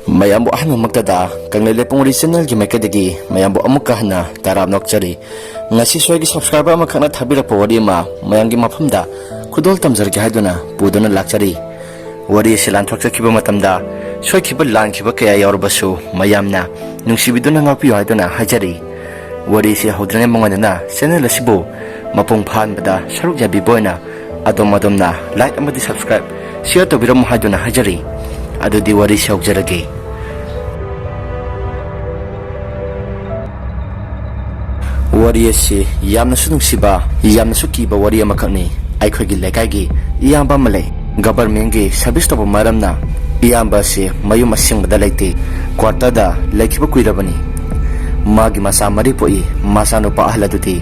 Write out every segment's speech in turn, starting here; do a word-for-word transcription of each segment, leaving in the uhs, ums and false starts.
ꯃꯌꯥꯝꯕꯨ ꯑꯍꯥꯟꯕꯃꯛꯇꯗ ꯀꯪꯂꯩ ꯂꯩꯄꯨꯡ ꯋꯥꯔꯤ ꯆꯦꯅꯦꯜꯒꯤ ꯃꯥꯏꯀꯩꯗꯒꯤ ꯃꯌꯥꯝꯕꯨ ꯑꯃꯨꯛꯀ ꯍꯟꯅ ꯇꯔꯥꯝꯅ ꯑꯣꯛꯆꯔꯤ꯫ ꯉꯁꯤꯁꯨ ꯑꯩꯒꯤ ꯁꯕꯁꯀ꯭ꯔꯥꯏꯕꯔ ꯑꯃꯈꯛꯅ ꯊꯥꯕꯤꯔꯛꯄ ꯋꯥꯔꯤ ꯑꯃ ꯃꯌꯥꯝꯒꯤ ꯃꯐꯝꯗ ꯈꯨꯗꯣꯜ ꯇꯝꯖꯔꯒꯦ ꯍꯥꯏꯗꯨꯅ ꯄꯨꯗꯨꯅ ꯂꯥꯛꯆꯔꯤ꯫ ꯋꯥꯔꯤ ꯑꯁꯤ ꯂꯥꯟꯊꯣꯛꯆꯈꯤꯕ ꯃꯇꯝꯗ ꯁꯣꯏꯈꯤꯕ ꯂꯥꯟꯈꯤꯕ ꯀꯌꯥ ꯌꯥꯎꯔꯕꯁꯨ ꯃꯌꯥꯝꯅ ꯅꯨꯡꯁꯤꯕꯤꯗꯨꯅ ꯉꯥꯛꯄꯤꯌꯨ ꯍꯥꯏꯗꯨꯅ ꯍꯥꯏꯖꯔꯤ꯫ ꯋꯥꯔꯤ ꯑꯁꯤ ꯍꯧꯗ꯭ꯔꯤꯉꯩ ꯃꯉꯣꯟꯗꯅ ꯆꯦꯅꯦꯜ ꯑꯁꯤꯕꯨ ꯃꯄꯨꯡ ꯐꯥꯍꯟꯕꯗ ꯁꯔꯨꯛ ꯌꯥꯕꯤꯕ ꯑꯣꯏꯅ ꯑꯗꯣꯝ ꯑꯗꯣꯝꯅ ꯂꯥꯏꯛ ꯑꯃꯗꯤ ꯁꯕꯁꯀ꯭ꯔꯥꯏꯕ, ꯁꯤꯌꯔ ꯇꯧꯕꯤꯔꯝꯃꯨ ꯍꯥꯏꯗꯨꯅ ꯍꯥꯏꯖꯔꯤ꯫ ꯑꯗꯨꯗꯤ ꯋꯥꯔꯤꯁꯤ ꯍꯧꯖꯔꯒꯦ꯫ ꯋꯥꯔꯤ ꯑꯁꯤ ꯌꯥꯝꯅꯁꯨ ꯅꯨꯡꯁꯤꯕ, ꯌꯥꯝꯅꯁꯨ ꯀꯤꯕ ꯋꯥꯔꯤ ꯑꯃꯈꯛꯅꯤ꯫ ꯑꯩꯈꯣꯏꯒꯤ ꯂꯩꯀꯥꯏꯒꯤ ꯏꯌꯥꯝꯕ ꯑꯃ ꯂꯩ꯫ ꯒꯕꯔꯃꯦꯟꯒꯤ ꯁꯔꯚꯤꯁ ꯇꯧꯕ ꯃꯔꯝꯅ ꯏꯌꯥꯝꯕ ꯑꯁꯤ ꯃꯌꯨꯝ ꯑꯁꯦꯡꯕꯗ ꯂꯩꯇꯦ, ꯀ꯭ꯋꯥꯇꯔꯗ ꯂꯩꯈꯤꯕ ꯀꯨꯏꯔꯕꯅꯤ꯫ ꯃꯥꯒꯤ ꯃꯆꯥ ꯃꯔꯤ ꯄꯣꯛꯏ꯫ ꯃꯆꯥꯅꯨꯄꯥ ꯑꯍꯜ ꯑꯗꯨꯗꯤ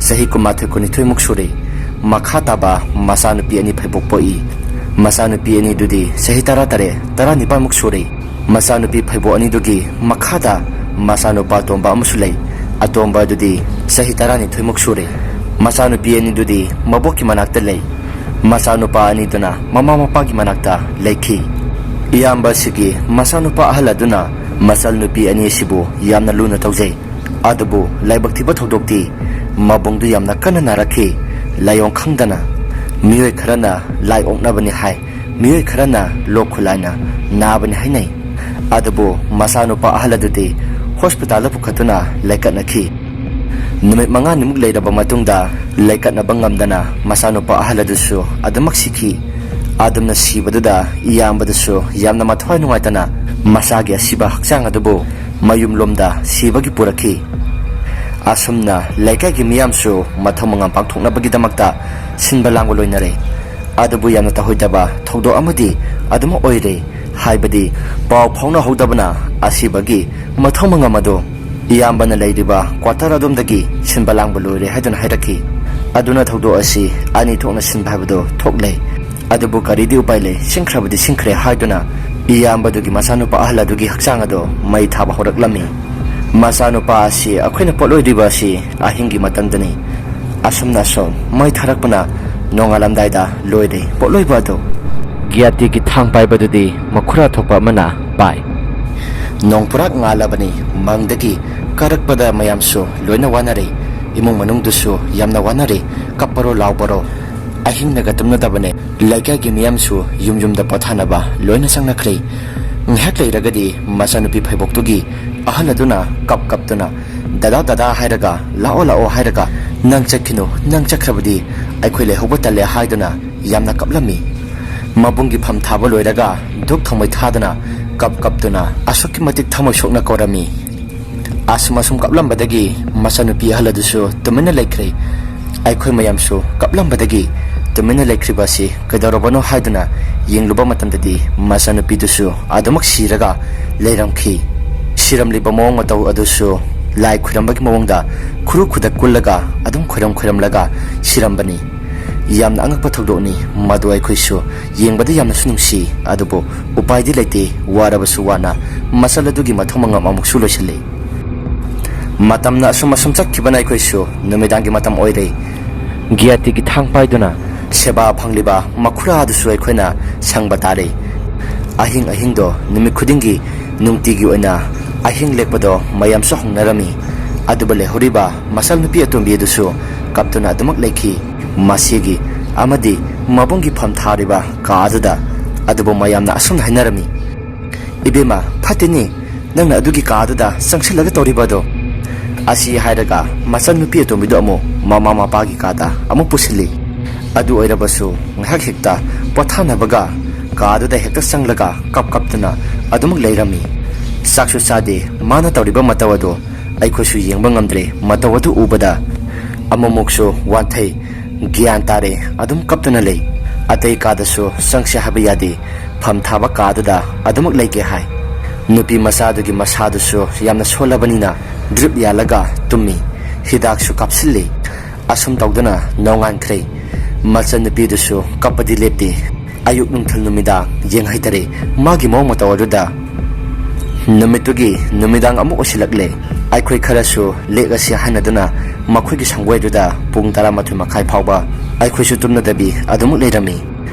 ꯆꯍꯤ ꯀꯨꯟꯃꯥꯊꯣꯏ ꯀꯨꯟꯅꯤꯊꯣꯏꯃꯨꯛ ꯁꯨꯔꯦ꯫ ꯃꯈꯥ ꯇꯥꯕ ꯃꯆꯥꯅꯨꯄꯤ ꯑꯅꯤ ꯐꯩꯕꯣꯛ ꯄꯣꯛꯏ꯫ ꯃꯆꯥꯅꯨꯄꯤ ꯑꯅꯤꯗꯨꯗꯤ ꯆꯍꯤ ꯇꯔꯥꯇꯔꯦꯠ, ꯇꯔꯥꯅꯤꯄꯥꯟꯃꯨꯛ ꯁꯨꯔꯦ꯫ ꯃꯆꯥꯅꯨꯄꯤ ꯐꯩꯕꯣꯛ ꯑꯅꯤꯗꯨꯒꯤ ꯃꯈꯥꯗ ꯃꯆꯥꯅꯨꯄꯥ ꯑꯇꯣꯝꯕ ꯑꯃꯁꯨ ꯂꯩ꯫ ꯑꯇꯣꯝꯕ ꯑꯗꯨꯗꯤ ꯆꯍꯤ ꯇꯔꯥꯅꯤꯊꯣꯏꯃꯨꯛ ꯁꯨꯔꯦ꯫ ꯃꯆꯥꯅꯨꯄꯤ ꯑꯅꯤꯗꯨꯗꯤ ꯃꯕꯣꯛꯀꯤ ꯃꯅꯥꯛꯇ ꯂꯩ꯫ ꯃꯆꯥꯅꯨꯄꯥ ꯑꯅꯤꯗꯨꯅ ꯃꯃꯥ ꯃꯄꯥꯒꯤ ꯃꯅꯥꯛꯇ ꯂꯩꯈꯤ꯫ ꯏꯌꯥꯝꯕ ꯑꯁꯤꯒꯤ ꯃꯆꯥꯅꯨꯄꯥ ꯑꯍꯜ ꯑꯗꯨꯅ ꯃꯆꯜ ꯅꯨꯄꯤ ꯑꯅꯤ ꯑꯁꯤꯕꯨ ꯌꯥꯝꯅ ꯂꯨꯅ ꯇꯧꯖꯩ꯫ ꯑꯗꯨꯕꯨ ꯂꯥꯏꯕꯛ ꯊꯤꯕ ꯊꯧꯗꯣꯛꯇꯤ ꯃꯕꯨꯡꯗꯨ ꯌꯥꯝꯅ ꯀꯟꯅ ꯅꯥꯔꯛꯈꯤ꯫ ꯂꯥꯏꯑꯣꯡ ꯈꯪꯗꯅ ꯃꯤꯑꯣꯏ ꯈꯔꯅ ꯂꯥꯏ ꯑꯣꯛꯅꯕꯅꯤ ꯍꯥꯏ, ꯃꯤꯑꯣꯏ ꯈꯔꯅ ꯂꯣꯛ ꯈꯨꯂꯥꯏꯅ ꯅꯥꯕꯅꯤ ꯍꯥꯏꯅꯩ꯫ ꯑꯗꯨꯕꯨ ꯃꯆꯥꯅꯨꯄꯥ ꯑꯍꯜ ꯑꯗꯨꯗꯤ ꯍꯣꯁꯄꯤꯇꯥꯜꯗ ꯄꯨꯈꯠꯇꯨꯅ ꯂꯩꯀꯠꯅꯈꯤ꯫ ꯅꯨꯃꯤꯠ ꯃꯉꯥꯅꯤꯃꯨꯛ ꯂꯩꯔꯕ ꯃꯇꯨꯡꯗ ꯂꯩꯀꯠꯅꯕ ꯉꯝꯗꯅ ꯃꯆꯥꯅꯨꯄꯥ ꯑꯍꯜ ꯑꯗꯨꯁꯨ ꯑꯗꯨꯃꯛ ꯁꯤꯈꯤ꯫ ꯑꯗꯨꯝꯅ ꯁꯤꯕꯗꯨꯗ ꯏꯌꯥꯝꯕꯗꯨꯁꯨ ꯌꯥꯝꯅ ꯃꯊꯋꯥꯏ ꯅꯨꯡꯉꯥꯏꯇꯅ ꯃꯆꯥꯒꯤ ꯑꯁꯤꯕ ꯍꯛꯆꯥꯡ ꯑꯗꯨꯕꯨ ꯃꯌꯨꯝꯂꯣꯝꯗ ꯁꯤꯕꯒꯤ ꯄꯨꯔꯛꯈꯤ꯫ ꯑꯁꯨꯝꯅ ꯂꯩꯀꯥꯏꯒꯤ ꯃꯤꯌꯥꯝꯁꯨ ꯃꯊꯧ ꯃꯉꯝ ꯄꯥꯡꯊꯣꯛꯅꯕꯒꯤꯗꯃꯛꯇ ꯁꯤꯟꯕ ꯂꯥꯡꯕ ꯂꯣꯏꯅꯔꯦ꯫ ꯑꯗꯨꯕꯨ ꯌꯥꯝꯅ ꯇꯧꯍꯩꯗꯕ ꯊꯧꯗꯣꯛ ꯑꯃꯗꯤ ꯑꯗꯨꯃꯛ ꯑꯣꯏꯔꯦ꯫ ꯍꯥꯏꯕꯗꯤ ꯄꯥꯎ ꯐꯥꯎꯅꯍꯧꯗꯕꯅ ꯑꯁꯤꯕꯒꯤ ꯃꯊꯧ ꯃꯉꯝ ꯑꯗꯨ ꯏꯌꯥꯝꯕꯅ ꯂꯩꯔꯤꯕ ꯀ꯭ꯋꯥꯇꯔ ꯑꯗꯣꯝꯗꯒꯤ ꯁꯤꯟꯕ ꯂꯥꯡꯕ ꯂꯣꯏꯔꯦ ꯍꯥꯏꯗꯨꯅ ꯍꯥꯏꯔꯛꯈꯤ꯫ ꯑꯗꯨꯅ ꯊꯧꯗꯣꯛ ꯑꯁꯤ ꯑꯅꯤ ꯊꯣꯛꯅ ꯁꯤꯟꯕ ꯍꯥꯏꯕꯗꯨ ꯊꯣꯛꯂꯦ꯫ ꯑꯗꯨꯕꯨ ꯀꯔꯤꯗꯤ ꯎꯄꯥꯏ ꯂꯩ, ꯁꯤꯟꯈ꯭ꯔꯕꯗꯤ ꯁꯤꯟꯈ꯭ꯔꯦ ꯍꯥꯏꯗꯨꯅ ꯏꯌꯥꯝꯕꯗꯨꯒꯤ ꯃꯆꯥꯅꯨꯄꯥ ꯑꯍꯜ ꯑꯗꯨꯒꯤ ꯍꯛꯆꯥꯡ ꯑꯗꯨ ꯃꯩ ꯊꯥꯕ ꯍꯧꯔꯛꯂꯝꯃꯤ꯫ ꯃꯆꯥꯅꯨꯄꯥ ꯑꯁꯤ ꯑꯩꯈꯣꯏꯅ ꯄꯣꯠꯂꯣꯏꯔꯤꯕ ꯑꯁꯤ ꯑꯍꯤꯡꯒꯤ ꯃꯇꯝꯗꯅꯤ꯫ ꯑꯁꯨꯝꯅ ꯑꯁꯨꯝ ꯃꯩ ꯊꯥꯔꯛꯄꯅ ꯅꯣꯡꯉꯥꯜꯂꯝꯗꯥꯏꯗ ꯂꯣꯏꯔꯦ ꯄꯣꯠꯂꯣꯏꯕ ꯑꯗꯨ꯫ ꯒꯤꯌꯥꯇꯤꯒꯤ ꯊꯥꯡ ꯄꯥꯏꯕꯗꯨꯗꯤ ꯃꯈꯨꯔꯥ ꯊꯣꯛꯄ ꯑꯃꯅ ꯄꯥꯏ꯫ ꯅꯣꯡ ꯄꯨꯔꯥꯛ ꯉꯥꯜꯂꯕꯅꯤ꯫ ꯃꯪꯗꯒꯤ ꯀꯥꯔꯛꯄꯗ ꯃꯌꯥꯝꯁꯨ ꯂꯣꯏꯅ ꯋꯥꯅꯔꯦ꯫ ꯏꯃꯨꯡ ꯃꯅꯨꯡꯗꯨꯁꯨ ꯌꯥꯝꯅ ꯋꯥꯅꯔꯦ꯫ ꯀꯞꯄꯔꯣ ꯂꯥꯎꯕꯔꯣ ꯑꯍꯤꯡꯅꯒ ꯇꯨꯝꯅꯗꯕꯅꯦ꯫ ꯂꯩꯀꯥꯏꯒꯤ ꯃꯤꯌꯥꯝꯁꯨ ꯌꯨꯝ ꯌꯨꯝꯗ ꯄꯣꯊꯥꯅꯕ ꯂꯣꯏꯅ ꯆꯪꯅꯈ꯭ꯔꯦ꯫ ꯉꯥꯏꯍꯥꯛ ꯂꯩꯔꯒꯗꯤ ꯃꯆꯥꯅꯨꯄꯤ ꯐꯩꯕꯣꯛꯇꯨꯒꯤ ꯑꯍꯜ ꯑꯗꯨꯅ ꯀꯞ ꯀꯞꯇꯨꯅ, "ꯗꯗꯥ, ꯗꯗꯥ" ꯍꯥꯏꯔꯒ, "ꯂꯥꯛꯑꯣ, ꯂꯥꯛꯑꯣ" ꯍꯥꯏꯔꯒ, "ꯅꯪ ꯆꯠꯈꯤꯅꯨ, ꯅꯪ ꯆꯠꯈ꯭ꯔꯕꯗꯤ ꯑꯩꯈꯣꯏ ꯂꯩꯍꯧꯕ ꯇꯜꯂꯦ" ꯍꯥꯏꯗꯨꯅ ꯌꯥꯝꯅ ꯀꯞꯂꯝꯃꯤ꯫ ꯃꯕꯨꯡꯒꯤ ꯐꯝ ꯊꯥꯕ ꯂꯣꯏꯔꯒ ꯙꯨꯞ ꯊꯥꯎꯃꯩ ꯊꯥꯗꯨꯅ ꯀꯞ ꯀꯞꯇꯨꯅ ꯑꯁꯨꯛꯀꯤ ꯃꯇꯤꯛ ꯊꯃꯣꯏ ꯁꯣꯛꯅ ꯀꯧꯔꯝꯃꯤ꯫ ꯑꯁꯨꯝ ꯑꯁꯨꯝ ꯀꯞꯂꯝꯕꯗꯒꯤ ꯃꯆꯥꯅꯨꯄꯤ ꯑꯍꯜ ꯑꯗꯨꯁꯨ ꯇꯨꯃꯤꯟꯅ ꯂꯩꯈ꯭ꯔꯦ꯫ ꯑꯩꯈꯣꯏ ꯃꯌꯥꯝꯁꯨ ꯀꯞꯂꯝꯕꯗꯒꯤ ꯇꯨꯃꯤꯟꯅ ꯂꯩꯈ꯭ꯔꯤꯕ ꯑꯁꯤ ꯀꯩꯗꯧꯔꯕꯅꯣ ꯍꯥꯏꯗꯨꯅ ꯌꯦꯡꯂꯨꯕ ꯃꯇꯝꯗꯗꯤ ꯃꯆꯥꯅꯨꯄꯤꯗꯨꯁꯨ ꯑꯗꯨꯃꯛ ꯁꯤꯔꯒ ꯂꯩꯔꯝꯈꯤ꯫ ꯁꯤꯔꯝꯂꯤꯕ ꯃꯑꯣꯡ ꯃꯇꯧ ꯑꯗꯨꯁꯨ ꯂꯥꯏ ꯈꯨꯔꯝꯕꯒꯤ ꯃꯑꯣꯡꯗ ꯈꯨꯔꯨ ꯈꯨꯗ ꯀꯨꯜꯂꯒ ꯑꯗꯨꯝ ꯈꯨꯔꯝ ꯈꯨꯔꯝꯂꯒ ꯁꯤꯔꯝꯕꯅꯤ꯫ ꯌꯥꯝꯅ ꯑꯉꯛꯄ ꯊꯧꯗꯣꯛꯅꯤ ꯃꯗꯨ꯫ ꯑꯩꯈꯣꯏꯁꯨ ꯌꯦꯡꯕꯗ ꯌꯥꯝꯅꯁꯨ ꯅꯨꯡꯁꯤ, ꯑꯗꯨꯕꯨ ꯎꯄꯥꯏꯗꯤ ꯂꯩꯇꯦ꯫ ꯋꯥꯔꯕꯁꯨ ꯋꯥꯅ ꯃꯆꯜ ꯑꯗꯨꯒꯤ ꯃꯊꯧ ꯃꯉꯝ ꯑꯃꯨꯛꯁꯨ ꯂꯣꯏꯁꯤꯜꯂꯤ꯫ ꯃꯇꯝꯅ ꯑꯁꯨꯝ ꯑꯁꯨꯝ ꯆꯠꯈꯤꯕꯅ ꯑꯩꯈꯣꯏꯁꯨ ꯅꯨꯃꯤꯗꯥꯡꯒꯤ ꯃꯇꯝ ꯑꯣꯏꯔꯦ꯫ ꯒ꯭ꯌꯥꯇꯤꯒꯤ ꯊꯥꯡ ꯄꯥꯏꯗꯨꯅ ꯁꯦꯕꯥ ꯐꯪꯂꯤꯕ ꯃꯈꯨꯔꯥ ꯑꯗꯨꯁꯨ ꯑꯩꯈꯣꯏꯅ ꯁꯪꯕ ꯇꯥꯔꯦ꯫ ꯑꯍꯤꯡ ꯑꯍꯤꯡꯗꯣ ꯅꯨꯃꯤꯠ ꯈꯨꯗꯤꯡꯒꯤ ꯅꯨꯡꯇꯤꯒꯤ ꯑꯣꯏꯅ ꯑꯍꯤꯡ ꯂꯦꯛꯄꯗꯣ ꯃꯌꯥꯝꯁꯨ ꯍꯧꯅꯔꯝꯃꯤ꯫ ꯑꯗꯨꯕꯨ ꯂꯩꯍꯧꯔꯤꯕ ꯃꯆꯜ ꯅꯨꯄꯤ ꯑꯇꯣꯝꯕꯤ ꯑꯗꯨꯁꯨ ꯀꯞꯇꯨꯅ ꯑꯗꯨꯃꯛ ꯂꯩꯈꯤ꯫ ꯃꯁꯤꯒꯤ ꯑꯃꯗꯤ ꯃꯕꯨꯡꯒꯤ ꯐꯝ ꯊꯥꯔꯤꯕ ꯀꯥ ꯑꯗꯨꯗ꯫ ꯑꯗꯨꯕꯨ ꯃꯌꯥꯝꯅ ꯑꯁꯨꯝꯅ ꯍꯥꯏꯅꯔꯝꯃꯤ, "ꯏꯕꯦꯝꯃ, ꯐꯠꯇꯦꯅꯦ, ꯅꯪꯅ ꯑꯗꯨꯒꯤ ꯀꯥ ꯑꯗꯨꯗ ꯆꯪꯁꯤꯜꯂꯒ ꯇꯧꯔꯤꯕ ꯑꯗꯣ?" ꯑꯁꯤ ꯍꯥꯏꯔꯒ ꯃꯆꯟ ꯅꯨꯄꯤ ꯑꯇꯣꯝꯕꯤꯗꯨ ꯑꯃꯨꯛ ꯃꯃꯥ ꯃꯄꯥꯒꯤ ꯀꯥꯗ ꯑꯃꯨꯛ ꯄꯨꯁꯤꯜꯂꯤ꯫ ꯑꯗꯨ ꯑꯣꯏꯔꯕꯁꯨ ꯉꯥꯏꯍꯥꯛ ꯍꯦꯛꯇ ꯄꯣꯊꯥꯅꯕꯒ ꯀꯥ ꯑꯗꯨꯗ ꯍꯦꯛꯇ ꯆꯪꯂꯒ ꯀꯞ ꯀꯞꯇꯨꯅ ꯑꯗꯨꯃꯛ ꯂꯩꯔꯝꯃꯤ꯫ ꯆꯥꯛꯁꯨ ꯆꯥꯗꯦ꯫ ꯃꯥꯅ ꯇꯧꯔꯤꯕ ꯃꯇꯧ ꯑꯗꯨ ꯑꯩꯈꯣꯏꯁꯨ ꯌꯦꯡꯕ ꯉꯝꯗ꯭ꯔꯦ꯫ ꯃꯇꯧ ꯑꯗꯨ ꯎꯕꯗ ꯑꯃꯨꯛꯃꯨꯛꯁꯨ ꯋꯥꯟꯊꯩ꯫ ꯒ꯭ꯌꯥꯟ ꯇꯥꯔꯦ, ꯑꯗꯨꯝ ꯀꯞꯇꯨꯅ ꯂꯩ꯫ ꯑꯇꯩ ꯀꯥꯗꯁꯨ ꯆꯪꯁꯦ ꯍꯥꯏꯕ ꯌꯥꯗꯦ꯫ ꯐꯝ ꯊꯥꯕ ꯀꯥꯗꯨꯗ ꯑꯗꯨꯃꯛ ꯂꯩꯒꯦ ꯍꯥꯏ꯫ ꯅꯨꯄꯤ ꯃꯆꯥꯗꯨꯒꯤ ꯃꯁꯥꯗꯨꯁꯨ ꯌꯥꯝꯅ ꯁꯣꯜꯂꯕꯅꯤꯅ ꯗ꯭ꯔꯤꯞ ꯌꯥꯜꯂꯒ ꯇꯨꯝꯃꯤ꯫ ꯍꯤꯗꯥꯛꯁꯨ ꯀꯥꯞꯁꯤꯜꯂꯤ꯫ ꯑꯁꯨꯝ ꯇꯧꯗꯨꯅ ꯅꯣꯡꯉꯥꯟꯈ꯭ꯔꯦ꯫ ꯃꯆꯟ ꯅꯨꯄꯤꯗꯨꯁꯨ ꯀꯞꯄꯗꯤ ꯂꯦꯞꯇꯦ꯫ ꯑꯌꯨꯛ, ꯅꯨꯡꯊꯤꯜ, ꯅꯨꯃꯤꯗꯥꯡ ꯌꯦꯡ ꯍꯩꯇꯔꯦ ꯃꯥꯒꯤ ꯃꯑꯣꯡ ꯃꯇꯧ ꯑꯗꯨꯗ꯫ ꯅꯨꯃꯤꯠꯇꯨꯒꯤ ꯅꯨꯃꯤꯗꯥꯡ ꯑꯃꯨꯛ ꯑꯣꯏꯁꯤꯜꯂꯛꯂꯦ꯫ ꯑꯩꯈꯣꯏ ꯈꯔꯁꯨ ꯂꯦꯛꯂꯁꯤ ꯍꯥꯏꯅꯗꯨꯅ ꯃꯈꯣꯏꯒꯤ ꯁꯪꯒꯣꯏꯗꯨꯗ ꯄꯨꯡ ꯇꯔꯥꯃꯥꯊꯣꯏ ꯃꯈꯥꯏ ꯐꯥꯎꯕ ꯑꯩꯈꯣꯏꯁꯨ ꯇꯨꯝꯅꯗꯕꯤ ꯑꯗꯨꯃꯛ ꯂꯩꯔꯝꯃꯤ꯫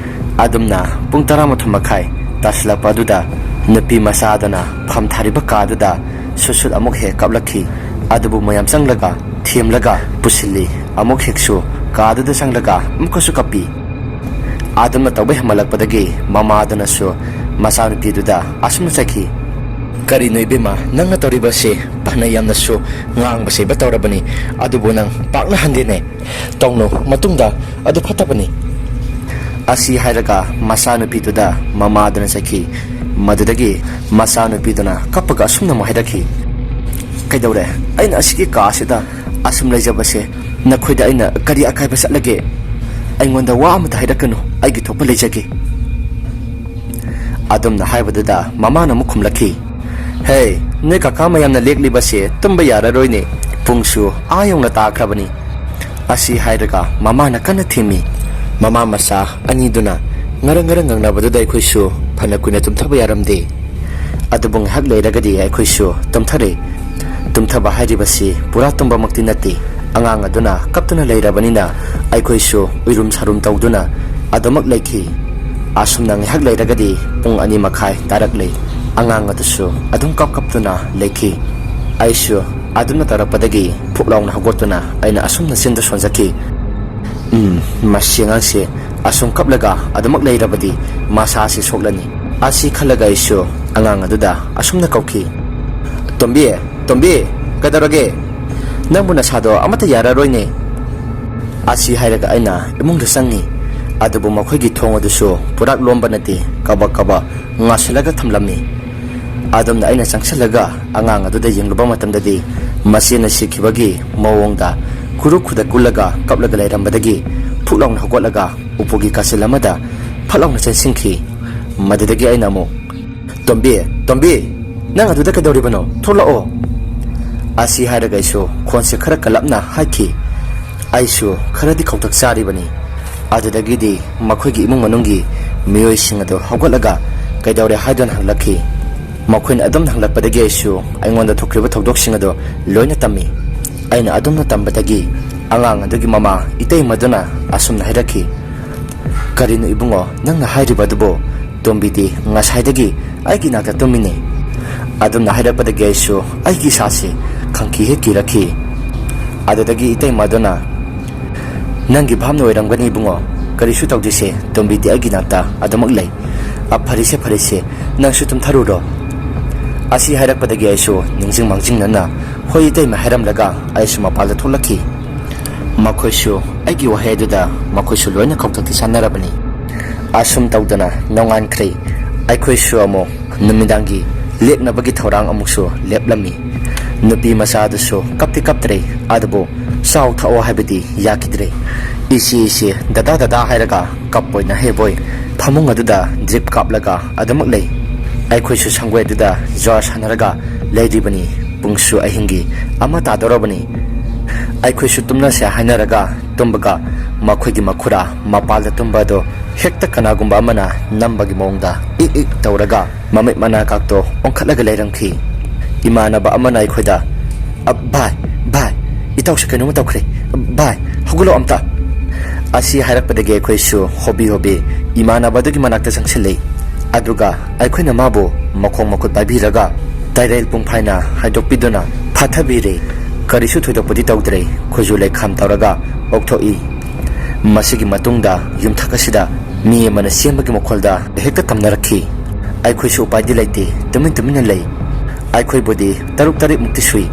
ꯑꯗꯨꯝꯅ ꯄꯨꯡ ꯇꯔꯥꯃꯥꯊꯣꯏ ꯃꯈꯥꯏ ꯇꯥꯁꯤꯜꯂꯛꯄ ꯑꯗꯨꯗ ꯅꯨꯄꯤ ꯃꯆꯥꯗꯨꯅ ꯐꯝ ꯊꯥꯔꯤꯕ ꯀꯥꯗꯨꯗ ꯁꯨꯠ ꯁꯨꯠ ꯑꯃꯨꯛ ꯍꯦꯛ ꯀꯞꯂꯛꯈꯤ꯫ ꯑꯗꯨꯕꯨ ꯃꯌꯥꯝ ꯆꯪꯂꯒ ꯊꯦꯝꯂꯒ ꯄꯨꯁꯤꯜꯂꯤ꯫ ꯑꯃꯨꯛ ꯍꯦꯛꯁꯨ ꯀꯥꯗꯨꯗ ꯆꯪꯂꯒ ꯑꯃꯨꯛꯀꯁꯨ ꯀꯞꯄꯤ꯫ ꯑꯗꯨꯝꯅ ꯇꯧꯕ ꯍꯦꯟꯃꯜꯂꯛꯄꯗꯒꯤ ꯃꯃꯥꯗꯨꯅꯁꯨ ꯃꯆꯥꯅꯨꯄꯤꯗꯨꯗ ꯑꯁꯨꯝꯅ ꯆꯩꯈꯤ, "ꯀꯔꯤꯅꯣ ꯏꯕꯦꯝꯃ, ꯅꯪꯅ ꯇꯧꯔꯤꯕꯁꯤ? ꯐꯅ ꯌꯥꯝꯅꯁꯨ ꯉꯥꯡꯕ ꯁꯩꯕ ꯇꯧꯔꯕꯅꯤ, ꯑꯗꯨꯕꯨ ꯅꯪ ꯄꯥꯛꯅ ꯍꯟꯗꯦꯅꯦ꯫ ꯇꯧꯅꯨ, ꯃꯇꯨꯡꯗ ꯑꯗꯨ ꯐꯠꯇꯕꯅꯤ"꯫ ꯑꯁꯤ ꯍꯥꯏꯔꯒ ꯃꯆꯥꯅꯨꯄꯤꯗꯨꯗ ꯃꯃꯥꯗꯨꯅ ꯆꯩꯈꯤ꯫ ꯃꯗꯨꯗꯒꯤ ꯃꯆꯥꯅꯨꯄꯤꯗꯨꯅ ꯀꯞꯄꯒ ꯑꯁꯨꯝꯅ ꯑꯃꯨꯛ ꯍꯥꯏꯔꯛꯈꯤ, "ꯀꯩꯗꯧꯔꯦ? ꯑꯩꯅ ꯑꯁꯤꯒꯤ ꯀꯥ ꯑꯁꯤꯗ ꯑꯁꯨꯝ ꯂꯩꯖꯕꯁꯦ ꯅꯈꯣꯏꯗ ꯑꯩꯅ ꯀꯔꯤ ꯑꯀꯥꯏꯕ ꯆꯠꯂꯒꯦ? ꯑꯩꯉꯣꯟꯗ ꯋꯥ ꯑꯃꯇ ꯍꯥꯏꯔꯛꯀꯅꯨ, ꯑꯩꯒꯤ ꯊꯣꯛꯄ ꯂꯩꯖꯒꯦ"꯫ ꯑꯗꯨꯝꯅ ꯍꯥꯏꯕꯗꯨꯗ ꯃꯃꯥꯅ ꯑꯃꯨꯛ ꯈꯨꯝꯂꯛꯈꯤ, "ꯍꯦ, ꯅꯣꯏ ꯀꯀꯥ ꯃꯌꯥꯝꯅ ꯂꯦꯛꯂꯤꯕꯁꯦ ꯇꯨꯝꯕ ꯌꯥꯔꯔꯣꯏꯅꯦ, ꯄꯨꯡꯁꯨ ꯑꯥ ꯌꯧꯅ ꯇꯥꯈ꯭ꯔꯕꯅꯤ"꯫ ꯑꯁꯤ ꯍꯥꯏꯔꯒ ꯃꯃꯥꯅ ꯀꯟꯅ ꯊꯦꯝꯃꯤ꯫ ꯃꯃꯥ ꯃꯆꯥ ꯑꯅꯤꯗꯨꯅ ꯉꯔꯪ ꯉꯔꯪ ꯉꯪꯅꯕꯗꯨꯗ ꯑꯩꯈꯣꯏꯁꯨ ꯐꯅ ꯀꯨꯏꯅ ꯇꯨꯝꯊꯕ ꯌꯥꯔꯝꯗꯦ꯫ ꯑꯗꯨꯕꯨ ꯉꯥꯏꯍꯥꯛ ꯂꯩꯔꯒꯗꯤ ꯑꯩꯈꯣꯏꯁꯨ ꯇꯨꯝꯊꯔꯦ꯫ ꯇꯨꯝꯊꯕ ꯍꯥꯏꯔꯤꯕꯁꯤ ꯄꯨꯔꯥ ꯇꯨꯝꯕꯃꯛꯇꯤ ꯅꯠꯇꯦ꯫ ꯑꯉꯥꯡ ꯑꯗꯨꯅ ꯀꯞꯇꯨꯅ ꯂꯩꯔꯕꯅꯤꯅ ꯑꯩꯈꯣꯏꯁꯨ ꯎꯏꯔꯨꯝ ꯁꯥꯔꯨꯝ ꯇꯧꯗꯨꯅ ꯑꯗꯨꯃꯛ ꯂꯩꯈꯤ꯫ ꯑꯁꯨꯝꯅ ꯉꯥꯏꯍꯥꯛ ꯂꯩꯔꯒꯗꯤ ꯄꯨꯡ ꯑꯅꯤ ꯃꯈꯥꯏ ꯇꯥꯔꯛꯂꯦ꯫ ꯑꯉꯥꯡ ꯑꯗꯨꯁꯨ ꯑꯗꯨꯝ ꯀꯞ ꯀꯞꯇꯨꯅ ꯂꯩꯈꯤ꯫ ꯑꯩꯁꯨ ꯑꯗꯨꯝꯅ ꯇꯧꯔꯛꯄꯗꯒꯤ ꯐꯨꯛ ꯂꯥꯎꯅ ꯍꯧꯒꯠꯇꯨꯅ ꯑꯩꯅ ꯑꯁꯨꯝꯅ ꯆꯤꯟꯗ ꯁꯣꯟꯖꯈꯤ꯫ "ꯎꯝ, ꯃꯁꯤ ꯑꯉꯥꯡꯁꯦ ꯑꯁꯨꯝ ꯀꯞꯂꯒ ꯑꯗꯨꯃꯛ ꯂꯩꯔꯕꯗꯤ ꯃꯁꯥꯁꯤ ꯁꯣꯛꯂꯅꯤ"꯫ ꯑꯁꯤ ꯈꯜꯂꯒ ꯑꯩꯁꯨ ꯑꯉꯥꯡ ꯑꯗꯨꯗ ꯑꯁꯨꯝꯅ ꯀꯧꯈꯤ, "ꯇꯣꯝꯕꯤ, ꯇꯣꯝꯕꯤ, ꯀꯩꯗꯧꯔꯒꯦ? ꯅꯪꯕꯨ ꯅꯁꯥꯗꯣ ꯑꯃꯠꯇ ꯌꯥꯔꯔꯣꯏꯅꯦ"꯫ ꯑꯁꯤ ꯍꯥꯏꯔꯒ ꯑꯩꯅ ꯏꯃꯨꯡꯗ ꯆꯪꯉꯤ꯫ ꯑꯗꯨꯕꯨ ꯃꯈꯣꯏꯒꯤ ꯊꯣꯡ ꯑꯗꯨꯁꯨ ꯄꯨꯔꯥꯛ ꯂꯣꯟꯕ ꯅꯠꯇꯦ, ꯀꯕꯛ ꯀꯕꯛ ꯉꯥꯁꯤꯜꯂꯒ ꯊꯝꯂꯝꯃꯤ꯫ ꯑꯗꯨꯝꯅ ꯑꯩꯅ ꯆꯪꯁꯤꯜꯂꯒ ꯑꯉꯥꯡ ꯑꯗꯨꯗ ꯌꯦꯡꯂꯨꯕ ꯃꯇꯝꯗꯗꯤ ꯃꯆꯦꯅ ꯁꯤꯈꯤꯕꯒꯤ ꯃꯑꯣꯡꯗ ꯈꯨꯔꯨ ꯈꯨꯗ ꯀꯨꯜꯂꯒ ꯀꯞꯂꯒ ꯂꯩꯔꯝꯕꯗꯒꯤ ꯐꯨꯛ ꯂꯥꯎꯅ ꯍꯧꯒꯠꯂꯒ ꯎꯄꯨꯒꯤ ꯀꯥꯆꯤꯜ ꯑꯃꯗ ꯐꯠ ꯂꯥꯎꯅ ꯆꯦꯟꯁꯤꯟꯈꯤ꯫ ꯃꯗꯨꯗꯒꯤ ꯑꯩꯅ ꯑꯃꯨꯛ, "ꯇꯣꯝꯕꯤ, ꯇꯣꯝꯕꯤ, ꯅꯪ ꯑꯗꯨꯗ ꯀꯩꯗꯧꯔꯤꯕꯅꯣ? ꯊꯣꯛꯂꯛꯑꯣ!" ꯑꯁꯤ ꯍꯥꯏꯔꯒ ꯑꯩꯁꯨ ꯈꯣꯟꯁꯦ ꯈꯔ ꯀꯜꯂꯞꯅ ꯍꯥꯏꯈꯤ꯫ ꯑꯩꯁꯨ ꯈꯔꯗꯤ ꯈꯧꯇꯛ ꯆꯥꯔꯤꯕꯅꯤ꯫ ꯑꯗꯨꯗꯒꯤꯗꯤ ꯃꯈꯣꯏꯒꯤ ꯏꯃꯨꯡ ꯃꯅꯨꯡꯒꯤ ꯃꯤꯑꯣꯏꯁꯤꯡ ꯑꯗꯨ ꯍꯧꯒꯠꯂꯒ ꯀꯩꯗꯧꯔꯦ ꯍꯥꯏꯗꯨꯅ ꯍꯪꯂꯛꯈꯤ꯫ ꯃꯈꯣꯏꯅ ꯑꯗꯨꯝ ꯍꯪꯂꯛꯄꯗꯒꯤ ꯑꯩꯁꯨ ꯑꯩꯉꯣꯟꯗ ꯊꯣꯛꯈꯤꯕ ꯊꯧꯗꯣꯛꯁꯤꯡ ꯑꯗꯨ ꯂꯣꯏꯅ ꯇꯝꯃꯤ꯫ ꯑꯩꯅ ꯑꯗꯨꯝꯅ ꯇꯝꯕꯗꯒꯤ ꯑꯉꯥꯡ ꯑꯗꯨꯒꯤ ꯃꯃꯥ ꯏꯇꯩꯃꯗꯨꯅ ꯑꯁꯨꯝꯅ ꯍꯥꯏꯔꯛꯈꯤ, "ꯀꯔꯤꯅꯣ ꯏꯕꯨꯡꯉꯣ, ꯅꯪꯅ ꯍꯥꯏꯔꯤꯕ ꯑꯗꯨꯕꯨ? "ꯇꯣꯝꯕꯤꯗꯤ ꯉꯁꯥꯏꯗꯒꯤ ꯑꯩꯒꯤ ꯅꯥꯛꯇ ꯇꯨꯝꯃꯤꯅꯦ꯫" ꯑꯗꯨꯝꯅ ꯍꯥꯏꯔꯛꯄꯗꯒꯤ ꯑꯩꯁꯨ ꯑꯩꯒꯤ ꯏꯁꯥꯁꯦ ꯈꯪꯀꯤ ꯍꯦꯛ ꯀꯤꯔꯛꯈꯤ꯫ ꯑꯗꯨꯗꯒꯤ ꯏꯇꯩꯃ ꯑꯗꯨꯅ, "ꯅꯪꯒꯤ ꯚꯥꯞꯅ ꯑꯣꯏꯔꯝꯒꯅꯤ ꯏꯕꯨꯡꯉꯣ, ꯀꯔꯤꯁꯨ ꯇꯧꯗꯦꯁꯦ, ꯇꯣꯝꯕꯤꯗꯤ ꯑꯩꯒꯤ ꯅꯥꯛꯇ ꯑꯗꯨꯃꯛ ꯂꯩ꯫ ꯑ, ꯐꯔꯦꯁꯦ ꯐꯔꯦꯁꯦ, ꯅꯪꯁꯨ ꯇꯨꯝꯊꯔꯨꯔꯣ꯫" ꯑꯁꯤ ꯍꯥꯏꯔꯛꯄꯗꯒꯤ ꯑꯩꯁꯨ ꯅꯤꯡꯁꯤꯡ ꯃꯥꯡꯖꯤꯡꯅꯅ ꯍꯣꯏ ꯏꯇꯩꯃ ꯍꯥꯏꯔꯝꯂꯒ ꯑꯩꯁꯨ ꯃꯄꯥꯟꯗ ꯊꯣꯛꯂꯛꯈꯤ꯫ ꯃꯈꯣꯏꯁꯨ ꯑꯩꯒꯤ ꯋꯥꯍꯩ ꯑꯗꯨꯗ ꯃꯈꯣꯏꯁꯨ ꯂꯣꯏꯅ ꯈꯧꯇꯛꯇꯤ ꯁꯥꯟꯅꯔꯕꯅꯤ꯫ ꯑꯁꯨꯝ ꯇꯧꯗꯅ ꯅꯣꯡꯉꯥꯟꯈ꯭ꯔꯦ꯫ ꯑꯩꯈꯣꯏꯁꯨ ꯑꯃꯨꯛ ꯅꯨꯃꯤꯗꯥꯡꯒꯤ ꯂꯦꯛꯅꯕꯒꯤ ꯊꯧꯔꯥꯡ ꯑꯃꯨꯛꯁꯨ ꯂꯦꯞꯂꯝꯃꯤ꯫ ꯅꯨꯄꯤ ꯃꯆꯥ ꯑꯗꯨꯁꯨ ꯀꯞꯇꯤ ꯀꯞꯇ꯭ꯔꯦ, ꯑꯗꯨꯕꯨ ꯆꯥꯎ ꯊꯛꯑꯣ ꯍꯥꯏꯕꯗꯤ ꯌꯥꯈꯤꯗ꯭ꯔꯦ꯫ "ꯏꯆꯦ, ꯏꯆꯦ, ꯗꯗꯥ, ꯗꯗꯥ" ꯍꯥꯏꯔꯒ ꯀꯞꯄꯣꯏ ꯅꯍꯦꯕꯣꯏ ꯐꯃꯨꯡ ꯑꯗꯨꯗ ꯗ꯭ꯔꯤꯞ ꯀꯥꯞꯂꯒ ꯑꯗꯨꯃꯛ ꯂꯩ꯫ ꯑꯩꯈꯣꯏꯁꯨ ꯁꯪꯒꯣꯏ ꯑꯗꯨꯗ ꯖ꯭ꯋꯥꯔ ꯁꯥꯟꯅꯔꯒ ꯂꯩꯔꯤꯕꯅꯤ꯫ ꯄꯨꯡꯁꯨ ꯑꯍꯤꯡꯒꯤ ꯑꯃ ꯇꯥꯗꯧꯔꯕꯅꯤ꯫ ꯑꯩꯈꯣꯏꯁꯨ ꯇꯨꯝꯅꯁꯦ ꯍꯥꯏꯅꯔꯒ ꯇꯨꯝꯕꯒ ꯃꯈꯣꯏꯒꯤ ꯃꯈꯨꯔꯥ ꯃꯄꯥꯜꯗ ꯇꯨꯝꯕ ꯑꯗꯣ ꯍꯦꯛꯇ ꯀꯅꯥꯒꯨꯝꯕ ꯑꯃꯅ ꯅꯝꯕꯒꯤ ꯃꯑꯣꯡꯗ ꯏꯛ ꯏꯛ ꯇꯧꯔꯒ ꯃꯃꯤꯠ ꯃꯅꯥꯀꯥꯛꯇꯣ ꯑꯣꯟꯈꯠꯂꯒ ꯂꯩꯔꯝꯈꯤ꯫ ꯏꯃꯥꯟꯅꯕ ꯑꯃꯅ ꯑꯩꯈꯣꯏꯗ, "ꯑ, ꯚꯥꯏ, ꯚꯥꯏ, ꯏꯇꯥꯎꯁꯦ ꯀꯩꯅꯣꯝꯃ ꯇꯧꯈ꯭ꯔꯦ꯫ ꯚꯥꯏ, ꯍꯧꯒꯠꯂꯣ ꯑꯝꯇ꯫" ꯑꯁꯤ ꯍꯥꯏꯔꯛꯄꯗꯒꯤ ꯑꯩꯈꯣꯏꯁꯨ ꯍꯣꯕꯤ ꯍꯣꯕꯤ ꯏꯃꯥꯟꯅꯕ ꯑꯗꯨꯒꯤ ꯃꯅꯥꯛꯇ ꯆꯪꯁꯤꯜꯂꯤ꯫ ꯑꯗꯨꯒ ꯑꯩꯈꯣꯏꯅ ꯃꯥꯕꯨ ꯃꯈꯣꯡ ꯃꯈꯨꯠ ꯄꯥꯏꯕꯤꯔꯒ ꯇꯥꯏꯔꯦꯜ ꯄꯨꯡꯐꯥꯏꯅ ꯍꯥꯏꯗꯣꯛꯄꯤꯗꯨꯅ ꯐꯥꯊꯕꯤꯔꯦ꯫ ꯀꯔꯤꯁꯨ ꯊꯣꯏꯗꯣꯛꯄꯗꯤ ꯇꯧꯗ꯭ꯔꯦ꯫ ꯈꯨꯖꯨ ꯂꯩꯈꯥꯝ ꯇꯧꯔꯒ ꯑꯣꯛꯊꯣꯛꯏ꯫ ꯃꯁꯤꯒꯤ ꯃꯇꯨꯡꯗ ꯌꯨꯝꯊꯛ ꯑꯁꯤꯗ ꯃꯤ ꯑꯃꯅ ꯆꯦꯟꯕꯒꯤ ꯃꯈꯣꯜꯗ ꯍꯦꯛꯇ ꯇꯝꯅꯔꯛꯈꯤ꯫ ꯑꯩꯈꯣꯏꯁꯨ ꯎꯄꯥꯏꯗꯤ ꯂꯩꯇꯦ, ꯇꯨꯃꯤꯟ ꯇꯨꯃꯤꯟꯅ ꯂꯩ꯫ ꯑꯩꯈꯣꯏꯕꯨꯗꯤ ꯇꯔꯨꯛ ꯇꯔꯦꯠꯃꯨꯛꯇꯤ ꯁꯨꯏ,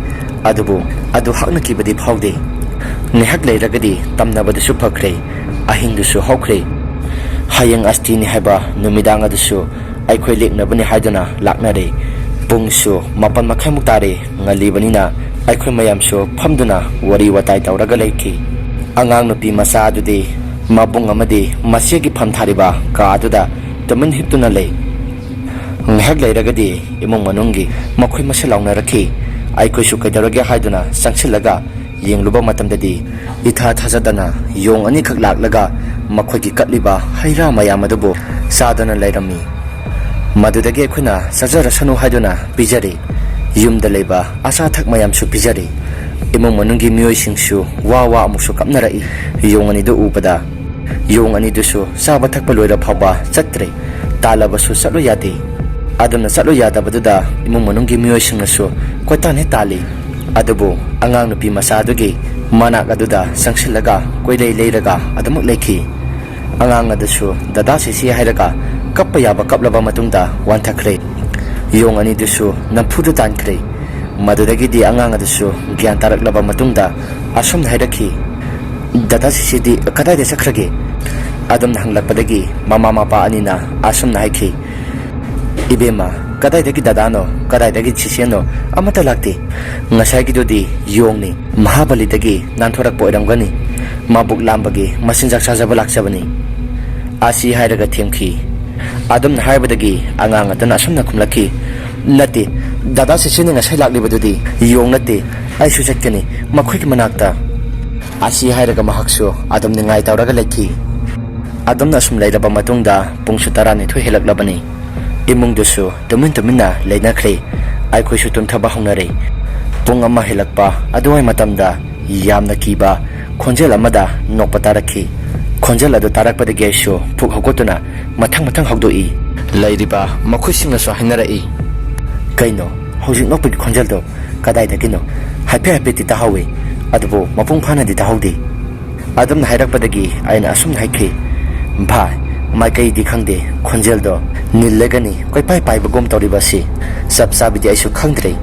ꯑꯗꯨꯕꯨ ꯑꯗꯨ ꯍꯥꯛꯅ ꯀꯤꯕꯗꯤ ꯐꯥꯎꯗꯦ꯫ ꯉꯥꯏꯍꯥꯛ ꯂꯩꯔꯒꯗꯤ ꯇꯝꯅꯕꯗꯨꯁꯨ ꯐꯈ꯭ꯔꯦ, ꯑꯍꯤꯡꯗꯨꯁꯨ ꯍꯧꯈ꯭ꯔꯦ꯫ ꯍꯌꯦꯡ ꯑꯁꯇꯤꯅꯤ ꯍꯥꯏꯕ ꯅꯨꯃꯤꯗꯥꯡ ꯑꯗꯨꯁꯨ ꯑꯩꯈꯣꯏ ꯂꯦꯛꯅꯕꯅꯤ ꯍꯥꯏꯗꯨꯅ ꯂꯥꯛꯅꯔꯦ꯫ ꯄꯨꯡꯁꯨ ꯃꯥꯄꯟ ꯃꯈꯥꯏꯃꯨꯛ ꯇꯥꯔꯦ꯫ ꯉꯜꯂꯤꯕꯅꯤꯅ ꯑꯩꯈꯣꯏ ꯃꯌꯥꯝꯁꯨ ꯐꯝꯗꯨꯅ ꯋꯥꯔꯤ ꯋꯥꯇꯥꯏ ꯇꯧꯔꯒ ꯂꯩꯈꯤ꯫ ꯑꯉꯥꯡ ꯅꯨꯄꯤ ꯃꯆꯥ ꯑꯗꯨꯗꯤ ꯃꯕꯨꯡ ꯑꯃꯗꯤ ꯃꯆꯦꯒꯤ ꯐꯝ ꯊꯥꯔꯤꯕ ꯀꯥ ꯑꯗꯨꯗ ꯇꯨꯃꯤꯟ ꯍꯤꯞꯇꯨꯅ ꯂꯩ꯫ ꯉꯥꯏꯍꯥꯛ ꯂꯩꯔꯒꯗꯤ ꯏꯃꯨꯡ ꯃꯅꯨꯡꯒꯤ ꯃꯈꯣꯏ ꯃꯁꯦꯜ ꯂꯥꯎꯅꯔꯛꯈꯤ꯫ ꯑꯩꯈꯣꯏꯁꯨ ꯀꯩꯗꯧꯔꯒꯦ ꯍꯥꯏꯗꯨꯅ ꯆꯪꯁꯤꯜꯂꯒ ꯌꯦꯡꯂꯨꯕ ꯃꯇꯝꯗꯗꯤ ꯏꯊꯥ ꯊꯥꯖꯗꯅ ꯌꯣꯡ ꯑꯅꯤꯈꯛ ꯂꯥꯛꯂꯒ ꯃꯈꯣꯏꯒꯤ ꯀꯠꯂꯤꯕ ꯍꯩ ꯔꯥ ꯃꯌꯥꯝ ꯑꯗꯨꯕꯨ ꯆꯥꯗꯨꯅ ꯂꯩꯔꯝꯃꯤ꯫ ꯃꯗꯨꯗꯒꯤ ꯑꯩꯈꯣꯏꯅ ꯆꯥꯖꯔꯁꯅꯨ ꯍꯥꯏꯗꯨꯅ ꯄꯤꯖꯔꯦ꯫ ꯌꯨꯝꯗ ꯂꯩꯕ ꯑꯆꯥ ꯑꯊꯛ ꯃꯌꯥꯝꯁꯨ ꯄꯤꯖꯔꯦ꯫ ꯏꯃꯨꯡ ꯃꯅꯨꯡꯒꯤ ꯃꯤꯑꯣꯏꯁꯤꯡꯁꯨ ꯋꯥ ꯋꯥ ꯑꯃꯨꯛꯁꯨ ꯀꯞꯅꯔꯛꯏ꯫ ꯌꯣꯡ ꯑꯅꯤꯗꯨ ꯎꯕꯗ ꯌꯣꯡ ꯑꯅꯤꯗꯨꯁꯨ ꯆꯥꯕ ꯊꯛꯄ ꯂꯣꯏꯔ ꯐꯥꯎꯕ ꯆꯠꯇ꯭ꯔꯦ꯫ ꯇꯥꯜꯂꯕꯁꯨ ꯆꯠꯂꯨ ꯌꯥꯗꯦ꯫ ꯑꯗꯨꯝꯅ ꯆꯠꯂꯨ ꯌꯥꯗꯕꯗꯨꯗ ꯏꯃꯨꯡ ꯃꯅꯨꯡꯒꯤ ꯃꯤꯑꯣꯏꯁꯤꯡꯅꯁꯨ ꯀꯣꯏꯇꯥꯟ ꯍꯦꯛ ꯇꯥꯜꯂꯤ꯫ ꯑꯗꯨꯕꯨ ꯑꯉꯥꯡ ꯅꯨꯄꯤ ꯃꯆꯥ ꯑꯗꯨꯒꯤ ꯃꯅꯥꯛ ꯑꯗꯨꯗ ꯆꯪꯁꯤꯜꯂꯒ ꯀꯣꯏꯂꯩ ꯂꯩꯔꯒ ꯑꯗꯨꯃꯛ ꯂꯩꯈꯤ꯫ ꯑꯉꯥꯡ ꯑꯗꯨꯁꯨ ꯗꯗꯥ ꯁꯤꯁꯤ ꯍꯥꯏꯔꯒ ꯀꯞꯄ ꯌꯥꯕ ꯀꯞꯂꯕ ꯃꯇꯨꯡꯗ ꯋꯥꯟꯊꯈ꯭ꯔꯦ꯫ ꯌꯣꯡ ꯑꯅꯤꯗꯨꯁꯨ ꯅꯝꯐꯨꯗ ꯇꯥꯟꯈ꯭ꯔꯦ꯫ ꯃꯗꯨꯗꯒꯤꯗꯤ ꯑꯉꯥꯡ ꯑꯗꯨꯁꯨ ꯒ꯭ꯌꯥꯟ ꯇꯥꯔꯛꯂꯕ ꯃꯇꯨꯡꯗ ꯑꯁꯨꯝꯅ ꯍꯥꯏꯔꯛꯈꯤ, "ꯗꯗꯥ ꯁꯤꯁꯤꯗꯤ ꯀꯗꯥꯏꯗ ꯆꯠꯈ꯭ꯔꯒꯦ?" ꯑꯗꯨꯝꯅ ꯍꯪꯂꯛꯄꯗꯒꯤ ꯃꯃꯥ ꯃꯄꯥ ꯑꯅꯤꯅ ꯑꯁꯨꯝꯅ ꯍꯥꯏꯈꯤ, "ꯏꯕꯦꯝꯃ, ꯀꯗꯥꯏꯗꯒꯤ ꯗꯗꯥꯅꯣ, ꯀꯗꯥꯏꯗꯒꯤ ꯁꯤꯁꯦꯅꯣ? ꯑꯃꯠꯇ ꯂꯥꯛꯇꯦ꯫ ꯉꯁꯥꯏꯒꯤꯗꯨꯗꯤ ꯌꯣꯡꯅꯤ, ꯃꯍꯥꯕꯂꯤꯗꯒꯤ ꯅꯥꯟꯊꯣꯔꯛꯄ ꯑꯣꯏꯔꯝꯒꯅꯤ꯫ ꯃꯕꯨꯛ ꯂꯥꯝꯕꯒꯤ ꯃꯆꯤꯟꯖꯥꯛ ꯆꯥꯖꯕ ꯂꯥꯛꯆꯕꯅꯤ"꯫ ꯑꯁꯤ ꯍꯥꯏꯔꯒ ꯊꯦꯝꯈꯤ꯫ ꯑꯗꯨꯝꯅ ꯍꯥꯏꯕꯗꯒꯤ ꯑꯉꯥꯡ ꯑꯗꯨꯅ ꯑꯁꯨꯝꯅ ꯈꯨꯝꯂꯛꯈꯤ, "ꯅꯠꯇꯦ, ꯗꯗꯥ ꯁꯤꯁꯦꯅ ꯉꯁꯥꯏ ꯂꯥꯛꯂꯤꯕꯗꯨꯗꯤ ꯌꯣꯡ ꯅꯠꯇꯦ, ꯑꯩꯁꯨ ꯆꯠꯀꯅꯤ ꯃꯈꯣꯏꯒꯤ ꯃꯅꯥꯛꯇ"꯫ ꯑꯁꯤ ꯍꯥꯏꯔꯒ ꯃꯍꯥꯛꯁꯨ ꯑꯗꯨꯝ ꯅꯤꯡꯉꯥꯏ ꯇꯧꯔꯒ ꯂꯩꯈꯤ꯫ ꯑꯗꯨꯝꯅ ꯑꯁꯨꯝ ꯂꯩꯔꯕ ꯃꯇꯨꯡꯗ ꯄꯨꯡꯁꯨ ꯇꯔꯥꯅꯤꯊꯣꯏ ꯍꯦꯜꯂꯛꯂꯕꯅꯤ꯫ ꯏꯃꯨꯡꯗꯨꯁꯨ ꯇꯨꯃꯤꯟ ꯇꯨꯃꯤꯟꯅ ꯂꯩꯅꯈ꯭ꯔꯦ꯫ ꯑꯩꯈꯣꯏꯁꯨ ꯇꯨꯝꯊꯕ ꯍꯧꯅꯔꯦ꯫ ꯄꯨꯡ ꯑꯃ ꯍꯦꯜꯂꯛꯄ ꯑꯗꯨꯋꯥꯏ ꯃꯇꯝꯗ ꯌꯥꯝꯅ ꯀꯤꯕ ꯈꯣꯟꯖꯦꯜ ꯑꯃꯗ ꯅꯣꯛꯄ ꯇꯥꯔꯛꯈꯤ꯫ ꯈꯣꯟꯖꯦꯜ ꯑꯗꯨ ꯇꯥꯔꯛꯄꯗꯒꯤ ꯑꯩꯁꯨ ꯄꯨꯛ ꯍꯧꯒꯠꯇꯨꯅ ꯃꯊꯪ ꯃꯊꯪ ꯍꯧꯗꯣꯛꯏ꯫ ꯂꯩꯔꯤꯕ ꯃꯈꯣꯏꯁꯤꯡꯅꯁꯨ ꯍꯥꯏꯅꯔꯛꯏ, "ꯀꯩꯅꯣ ꯍꯧꯖꯤꯛ ꯅꯣꯛꯄꯒꯤ ꯈꯣꯟꯖꯦꯜꯗꯣ ꯀꯗꯥꯏꯗꯒꯤꯅꯣ? ꯍꯥꯏꯐꯦꯠ ꯍꯥꯏꯐꯦꯠꯇꯤ ꯇꯥꯍꯧꯋꯤ, ꯑꯗꯨꯕꯨ ꯃꯄꯨꯡ ꯐꯥꯅꯗꯤ ꯇꯥꯍꯧꯗꯦ"꯫ ꯑꯗꯨꯝꯅ ꯍꯥꯏꯔꯛꯄꯗꯒꯤ ꯑꯩꯅ ꯑꯁꯨꯝꯅ ꯍꯥꯏꯈꯤ, "ꯚꯥꯏ, ꯃꯥꯏꯀꯩꯗꯤ ꯈꯪꯗꯦ, ꯈꯣꯟꯖꯦꯜꯗꯣ ꯅꯤꯜꯂꯒꯅꯤ ꯀꯣꯏꯄꯥꯏ ꯄꯥꯏꯕꯒꯨꯝ ꯇꯧꯔꯤꯕ ꯑꯁꯤ꯫ ꯆꯞ ꯆꯥꯕꯤꯗꯤ ꯑꯩꯁꯨ ꯈꯪꯗ꯭ꯔꯦ"꯫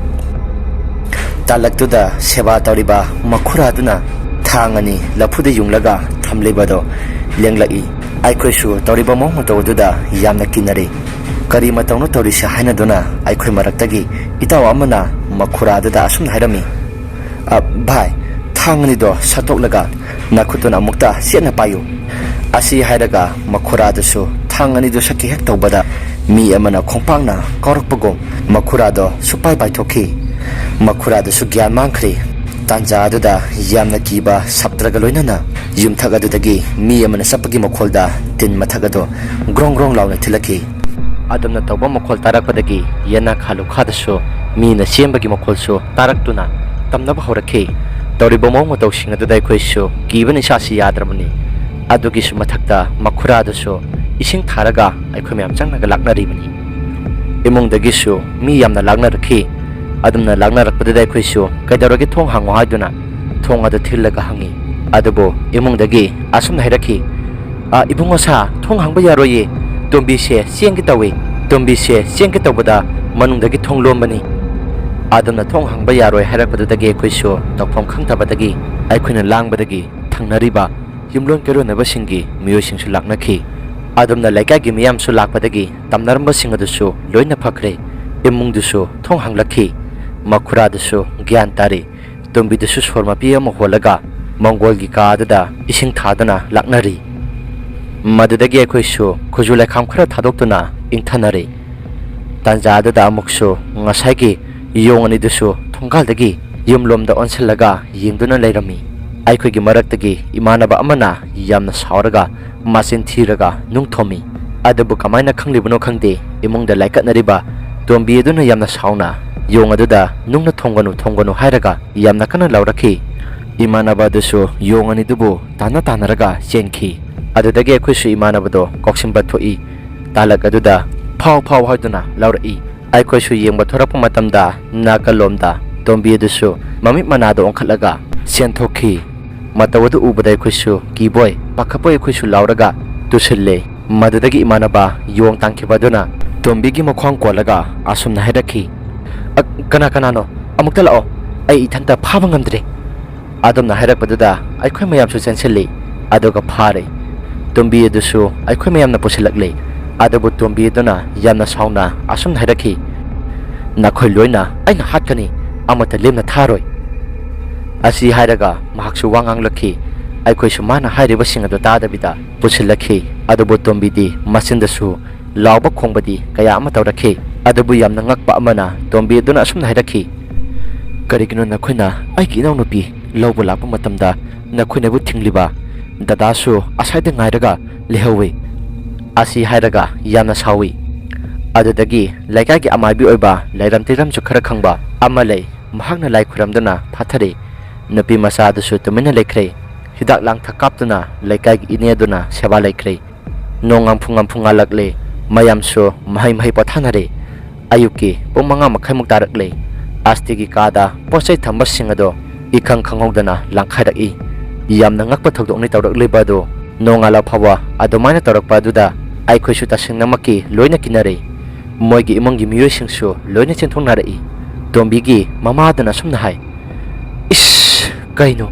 ꯇꯥꯂꯛꯇꯨꯗ ꯁꯦꯕꯥ ꯇꯧꯔꯤꯕ ꯃꯈꯨꯔꯥꯗꯨꯅ ꯊꯥꯡ ꯑꯅꯤ ꯂꯐꯨꯗ ꯌꯨꯡꯂꯒ ꯊꯝꯂꯤꯕꯗꯣ ꯂꯦꯡꯂꯛꯏ꯫ ꯑꯩꯈꯣꯏꯁꯨ ꯇꯧꯔꯤꯕ ꯃꯑꯣꯡ ꯃꯇꯧ ꯑꯗꯨꯗ ꯌꯥꯝꯅ ꯀꯤꯅꯔꯦ꯫ ꯀꯔꯤ ꯃꯇꯧꯅꯣ ꯇꯧꯔꯤꯁꯦ ꯍꯥꯏꯅꯗꯨꯅ ꯑꯩꯈꯣꯏ ꯃꯔꯛꯇꯒꯤ ꯏꯇꯥꯎ ꯑꯃꯅ ꯃꯈꯨꯔꯥꯗꯨꯗ ꯑꯁꯨꯝꯅ ꯍꯥꯏꯔꯝꯃꯤ, "ꯑ, ꯚꯥꯏ, ꯊꯥꯡ ꯑꯅꯤꯗꯣ ꯁꯠꯇꯣꯛꯂꯒ ꯅꯈꯨꯠꯇꯨꯅ ꯑꯃꯨꯛꯇ ꯆꯦꯠꯅ ꯄꯥꯏꯌꯨ"꯫ ꯑꯁꯤ ꯍꯥꯏꯔꯒ ꯃꯈꯨꯔꯥꯗꯨꯁꯨ ꯊꯥꯡ ꯑꯅꯤꯗꯨ ꯁꯠꯀꯦ ꯍꯦꯛ ꯇꯧꯕꯗ ꯃꯤ ꯑꯃꯅ ꯈꯣꯡꯄꯥꯛꯅ ꯀꯥꯎꯔꯛꯄꯒꯨꯝ ꯃꯈꯨꯔꯥꯗꯣ ꯁꯨꯄꯥꯏ ꯄꯥꯏꯊꯣꯛꯈꯤ꯫ ꯃꯈꯨꯔꯥꯗꯨꯁꯨ ꯒ꯭ꯌꯥꯟ ꯃꯥꯡꯈ꯭ꯔꯦ꯫ ꯇꯥꯟꯖꯥ ꯑꯗꯨꯗ ꯌꯥꯝꯅ ꯀꯤꯕ ꯁꯞꯇ꯭ꯔꯒ ꯂꯣꯏꯅꯅ ꯌꯨꯝꯊꯛ ꯑꯗꯨꯗꯒꯤ ꯃꯤ ꯑꯃꯅ ꯆꯠꯄꯒꯤ ꯃꯈꯣꯜꯗ ꯇꯤꯟ ꯃꯊꯛ ꯑꯗꯨ ꯒ꯭ꯔꯣꯡ ꯒ꯭ꯔꯣꯡ ꯂꯥꯎꯅ ꯊꯤꯜꯂꯛꯈꯤ꯫ ꯑꯗꯨꯝꯅ ꯇꯧꯕ ꯃꯈꯣꯜ ꯇꯥꯔꯛꯄꯗꯒꯤ ꯌꯦꯅꯥꯈꯥ ꯂꯨꯈꯥꯗꯁꯨ ꯃꯤꯅ ꯆꯦꯟꯕꯒꯤ ꯃꯈꯣꯜꯁꯨ ꯇꯥꯔꯛꯇꯨꯅ ꯇꯝꯅꯕ ꯍꯧꯔꯛꯈꯤ꯫ ꯇꯧꯔꯤꯕ ꯃꯑꯣꯡ ꯃꯇꯧꯁꯤꯡ ꯑꯗꯨꯗ ꯑꯩꯈꯣꯏꯁꯨ ꯀꯤꯕꯅ ꯏꯁꯥꯁꯤ ꯌꯥꯗ꯭ꯔꯕꯅꯤ꯫ ꯑꯗꯨꯒꯤꯁꯨ ꯃꯊꯛꯇ ꯃꯈꯨꯔꯥꯗꯨꯁꯨ ꯏꯁꯤꯡ ꯊꯥꯔꯒ ꯑꯩꯈꯣꯏ ꯃꯌꯥꯝ ꯆꯪꯂꯒ ꯂꯥꯛꯅꯔꯤꯕꯅꯤ꯫ ꯏꯃꯨꯡꯗꯒꯤꯁꯨ ꯃꯤ ꯌꯥꯝꯅ ꯂꯥꯛꯅꯔꯛꯈꯤ꯫ ꯑꯗꯨꯝꯅ ꯂꯥꯛꯅꯔꯛꯄꯗꯨꯗ ꯑꯩꯈꯣꯏꯁꯨ "ꯀꯩꯗꯧꯔꯒꯦ, ꯊꯣꯡ ꯍꯥꯡꯉꯣ?" ꯍꯥꯏꯗꯨꯅ ꯊꯣꯡ ꯑꯗꯨ ꯊꯤꯜꯂꯒ ꯍꯪꯉꯤ꯫ ꯑꯗꯨꯕꯨ ꯏꯃꯨꯡꯗꯒꯤ ꯑꯁꯨꯝꯅ ꯍꯥꯏꯔꯛꯈꯤ, "ꯑ, ꯏꯕꯨꯡꯉꯣ ꯁꯥ, ꯊꯣꯡ ꯍꯥꯡꯕ ꯌꯥꯔꯣꯏꯌꯦ, ꯇꯣꯝꯕꯤꯁꯦ ꯆꯦꯟꯒꯦ ꯇꯧꯏ, ꯇꯣꯝꯕꯤꯁꯦ ꯆꯦꯟꯒꯦ ꯇꯧꯕꯗ ꯃꯅꯨꯡꯗꯒꯤ ꯊꯣꯡ ꯂꯣꯟꯕꯅꯤ"꯫ ꯑꯗꯨꯝꯅ ꯊꯣꯡ ꯍꯥꯡꯕ ꯌꯥꯔꯣꯏ ꯍꯥꯏꯔꯛꯄꯗꯨꯗꯒꯤ ꯑꯩꯈꯣꯏꯁꯨ ꯇꯧꯐꯝ ꯈꯪꯗꯕꯗꯒꯤ ꯑꯩꯈꯣꯏꯅ ꯂꯥꯡꯕꯗꯒꯤ ꯊꯪꯅꯔꯤꯕ ꯌꯨꯝꯂꯣꯟ ꯀꯩꯔꯣꯟꯅꯕꯁꯤꯡꯒꯤ ꯃꯤꯑꯣꯏꯁꯤꯡꯁꯨ ꯂꯥꯛꯅꯈꯤ꯫ ꯑꯗꯨꯝꯅ ꯂꯩꯀꯥꯏꯒꯤ ꯃꯤꯌꯥꯝꯁꯨ ꯂꯥꯛꯄꯗꯒꯤ ꯇꯝꯅꯔꯝꯕꯁꯤꯡ ꯑꯗꯨꯁꯨ ꯂꯣꯏꯅ ꯐꯈ꯭ꯔꯦ꯫ ꯏꯃꯨꯡꯗꯨꯁꯨ ꯊꯣꯡ ꯍꯥꯡꯂꯛꯈꯤ꯫ ꯃꯈꯨꯔꯥꯗꯨꯁꯨ ꯒ꯭ꯌꯥꯟ ꯇꯥꯔꯦ꯫ ꯇꯣꯝꯕꯤꯗꯨꯁꯨ ꯁꯣꯔ ꯃꯄꯤ ꯑꯃ ꯍꯣꯜꯂꯒ ꯃꯪꯒꯣꯜꯒꯤ ꯀꯥ ꯑꯗꯨꯗ ꯏꯁꯤꯡ ꯊꯥꯗꯨꯅ ꯂꯥꯛꯅꯔꯤ꯫ ꯃꯗꯨꯗꯒꯤ ꯑꯩꯈꯣꯏꯁꯨ ꯈꯨꯖꯨ ꯂꯩꯈꯥꯝ ꯈꯔ ꯊꯥꯗꯣꯛꯇꯨꯅ ꯏꯪꯊꯅꯔꯦ꯫ ꯇꯥꯟꯖꯥ ꯑꯗꯨꯗ ꯑꯃꯨꯛꯁꯨ ꯉꯁꯥꯏꯒꯤ ꯌꯣꯡ ꯑꯅꯤꯗꯨꯁꯨ ꯊꯣꯡꯒꯥꯜꯗꯒꯤ ꯌꯨꯝꯂꯣꯝꯗ ꯑꯣꯟꯁꯤꯜꯂꯒ ꯌꯦꯡꯗꯨꯅ ꯂꯩꯔꯝꯃꯤ꯫ ꯑꯩꯈꯣꯏꯒꯤ ꯃꯔꯛꯇꯒꯤ ꯏꯃꯥꯟꯅꯕ ꯑꯃꯅ ꯌꯥꯝꯅ ꯁꯥꯎꯔꯒ ꯃꯆꯤꯟ ꯊꯤꯔꯒ ꯅꯨꯡ ꯊꯣꯝꯃꯤ꯫ ꯑꯗꯨꯕꯨ ꯀꯃꯥꯏꯅ ꯈꯪꯂꯤꯕꯅꯣ ꯈꯪꯗꯦ, ꯏꯃꯨꯡꯗ ꯂꯥꯏꯀꯠꯅꯔꯤꯕ ꯇꯣꯝꯕꯤ ꯑꯗꯨꯅ ꯌꯥꯝꯅ ꯁꯥꯎꯅ ꯌꯣꯡ ꯑꯗꯨꯗ "ꯅꯨꯡꯅ ꯊꯣꯝꯒꯅꯨ, ꯊꯣꯝꯒꯅꯨ" ꯍꯥꯏꯔꯒ ꯌꯥꯝꯅ ꯀꯟꯅ ꯂꯥꯎꯔꯛꯈꯤ꯫ ꯏꯃꯥꯟꯅꯕ ꯑꯗꯨꯁꯨ ꯌꯣꯡ ꯑꯅꯤꯗꯨꯕꯨ ꯇꯥꯟꯅ ꯇꯥꯟꯅꯔꯒ ꯆꯦꯟꯈꯤ꯫ ꯑꯗꯨꯗꯒꯤ ꯑꯩꯈꯣꯏꯁꯨ ꯏꯃꯥꯟꯅꯕꯗꯣ ꯀꯧꯁꯤꯟꯕ ꯊꯣꯛꯏ꯫ ꯇꯥꯂꯛ ꯑꯗꯨꯗ "ꯐꯥꯎ, ꯐꯥꯎ" ꯍꯥꯏꯗꯨꯅ ꯂꯥꯎꯔꯛꯏ꯫ ꯑꯩꯈꯣꯏꯁꯨ ꯌꯦꯡꯕ ꯊꯣꯔꯛꯄ ꯃꯇꯝꯗ ꯅꯥꯀꯜꯂꯣꯝꯗ ꯇꯣꯝꯕꯤ ꯑꯗꯨꯁꯨ ꯃꯃꯤꯠ ꯃꯅꯥꯗ ꯑꯣꯟꯈꯠꯂꯒ ꯆꯦꯟꯊꯣꯛꯈꯤ꯫ ꯃꯇꯧ ꯑꯗꯨ ꯎꯕꯗ ꯑꯩꯈꯣꯏꯁꯨ ꯀꯤꯕꯣꯏ ꯄꯥꯈꯠꯄꯣꯏ ꯑꯩꯈꯣꯏꯁꯨ ꯂꯥꯎꯔꯒ ꯇꯨꯁꯤꯜꯂꯦ꯫ ꯃꯗꯨꯗꯒꯤ ꯏꯃꯥꯟꯅꯕ ꯌꯣꯡ ꯇꯥꯟꯈꯤꯕ ꯑꯗꯨꯅ ꯇꯣꯝꯕꯤꯒꯤ ꯃꯈ꯭ꯋꯥꯡ ꯀꯣꯜꯂꯒ ꯑꯁꯨꯝꯅ ꯍꯥꯏꯔꯛꯈꯤ, "ꯑ, ꯀꯅꯥ ꯀꯅꯥꯅꯣ? ꯑꯃꯨꯛꯇ ꯂꯥꯛꯑꯣ, ꯑꯩ ꯏꯊꯟꯇ ꯐꯥꯕ ꯉꯝꯗ꯭ꯔꯦ"꯫ ꯑꯗꯨꯝꯅ ꯍꯥꯏꯔꯛꯄꯗꯨꯗ ꯑꯩꯈꯣꯏ ꯃꯌꯥꯝꯁꯨ ꯆꯦꯟꯁꯤꯜꯂꯤ, ꯑꯗꯨꯒ ꯐꯥꯔꯦ꯫ ꯇꯣꯝꯕꯤ ꯑꯗꯨꯁꯨ ꯑꯩꯈꯣꯏ ꯃꯌꯥꯝꯅ ꯄꯨꯁꯤꯜꯂꯛꯂꯦ꯫ ꯑꯗꯨꯕꯨ ꯇꯣꯝꯕꯤ ꯑꯗꯨꯅ ꯌꯥꯝꯅ ꯁꯥꯎꯅ ꯑꯁꯨꯝꯅ ꯍꯥꯏꯔꯛꯈꯤ, "ꯅꯈꯣꯏ ꯂꯣꯏꯅ ꯑꯩꯅ ꯍꯥꯠꯀꯅꯤ, ꯑꯃꯠꯇ ꯂꯦꯝꯅ ꯊꯥꯔꯣꯏ"꯫ ꯑꯁꯤ ꯍꯥꯏꯔꯒ ꯃꯍꯥꯛꯁꯨ ꯋꯥ ꯉꯥꯡꯂꯛꯈꯤ꯫ ꯑꯩꯈꯣꯏꯁꯨ ꯃꯥꯅ ꯍꯥꯏꯔꯤꯕꯁꯤꯡ ꯑꯗꯨ ꯇꯥꯗꯕꯤꯗ ꯄꯨꯁꯤꯜꯂꯛꯈꯤ꯫ ꯑꯗꯨꯕꯨ ꯇꯣꯝꯕꯤꯗꯤ ꯃꯆꯤꯟꯗꯁꯨ ꯂꯥꯎꯕ ꯈꯣꯡꯕꯗꯤ ꯀꯌꯥ ꯑꯃ ꯇꯧꯔꯛꯈꯤ꯫ ꯑꯗꯨꯕꯨ ꯌꯥꯝꯅ ꯉꯛꯄ ꯑꯃꯅ ꯇꯣꯝꯕꯤ ꯑꯗꯨꯅ ꯑꯁꯨꯝꯅ ꯍꯥꯏꯔꯛꯈꯤ, "ꯀꯔꯤꯒꯤꯅꯣ ꯅꯈꯣꯏꯅ ꯑꯩꯒꯤ ꯏꯅꯥꯎꯅꯨꯄꯤ ꯂꯧꯕ ꯂꯥꯛꯄ ꯃꯇꯝꯗ ꯅꯈꯣꯏꯅꯕꯨ ꯊꯤꯡꯂꯤꯕ? ꯗꯗꯥꯁꯨ ꯑꯁꯥꯏꯗ ꯉꯥꯏꯔꯒ ꯂꯩꯍꯧꯋꯤ"꯫ ꯑꯁꯤ ꯍꯥꯏꯔꯒ ꯌꯥꯝꯅ ꯁꯥꯎꯏ꯫ ꯑꯗꯨꯗꯒꯤ ꯂꯩꯀꯥꯏꯒꯤ ꯑꯃꯥꯏꯕꯤ ꯑꯣꯏꯕ ꯂꯩꯔꯝ ꯇꯩꯔꯝꯁꯨ ꯈꯔ ꯈꯪꯕ ꯑꯃ ꯂꯩ꯫ ꯃꯍꯥꯛꯅ ꯂꯥꯏ ꯈꯨꯔꯝꯗꯨꯅ ꯐꯥꯊꯔꯦ꯫ ꯅꯨꯄꯤ ꯃꯆꯥ ꯑꯗꯨꯁꯨ ꯇꯨꯃꯤꯟꯅ ꯂꯩꯈ꯭ꯔꯦ꯫ ꯍꯤꯗꯥꯛ ꯂꯥꯡꯊꯛ ꯀꯥꯞꯇꯨꯅ ꯂꯩꯀꯥꯏꯒꯤ ꯏꯅꯦ ꯑꯗꯨꯅ ꯁꯦꯕꯥ ꯂꯩꯈ꯭ꯔꯦ꯫ ꯅꯣꯡ ꯉꯝꯐꯨ ꯉꯝꯐꯨ ꯉꯥꯜꯂꯛꯂꯦ꯫ ꯃꯌꯥꯝꯁꯨ ꯃꯍꯩ ꯃꯍꯩ ꯄꯣꯊꯥꯅꯔꯦ꯫ ꯑꯌꯨꯛꯀꯤ ꯄꯨꯡ ꯃꯉꯥ ꯃꯈꯥꯏꯃꯨꯛ ꯇꯥꯔꯛꯂꯦ꯫ ꯑꯁꯇꯤꯒꯤ ꯀꯥꯗ ꯄꯣꯠ ꯆꯩ ꯊꯝꯕꯁꯤꯡ ꯑꯗꯣ ꯏꯈꯪ ꯈꯪꯍꯧꯗꯅ ꯂꯪꯈꯥꯏꯔꯛꯏ꯫ ꯌꯥꯝꯅ ꯉꯛꯄ ꯊꯧꯗꯣꯛꯅꯤ ꯇꯧꯔꯛꯂꯤꯕ ꯑꯗꯨ꯫ ꯅꯣꯡꯉꯥꯜꯂꯛ ꯐꯥꯎꯕ ꯑꯗꯨꯃꯥꯏꯅ ꯇꯧꯔꯛꯄ ꯑꯗꯨꯗ ꯑꯩꯈꯣꯏꯁꯨ ꯇꯁꯦꯡꯅꯃꯛꯀꯤ ꯂꯣꯏꯅ ꯀꯤꯅꯔꯦ꯫ ꯃꯣꯏꯒꯤ ꯏꯃꯨꯡꯒꯤ ꯃꯤꯑꯣꯏꯁꯤꯡꯁꯨ ꯂꯣꯏꯅ ꯆꯦꯟꯊꯣꯛꯅꯔꯛꯏ꯫ ꯇꯣꯝꯕꯤꯒꯤ ꯃꯃꯥ ꯑꯗꯨꯅ ꯑꯁꯨꯝꯅ ꯍꯥꯏ, "ꯏꯁ, ꯀꯩꯅꯣ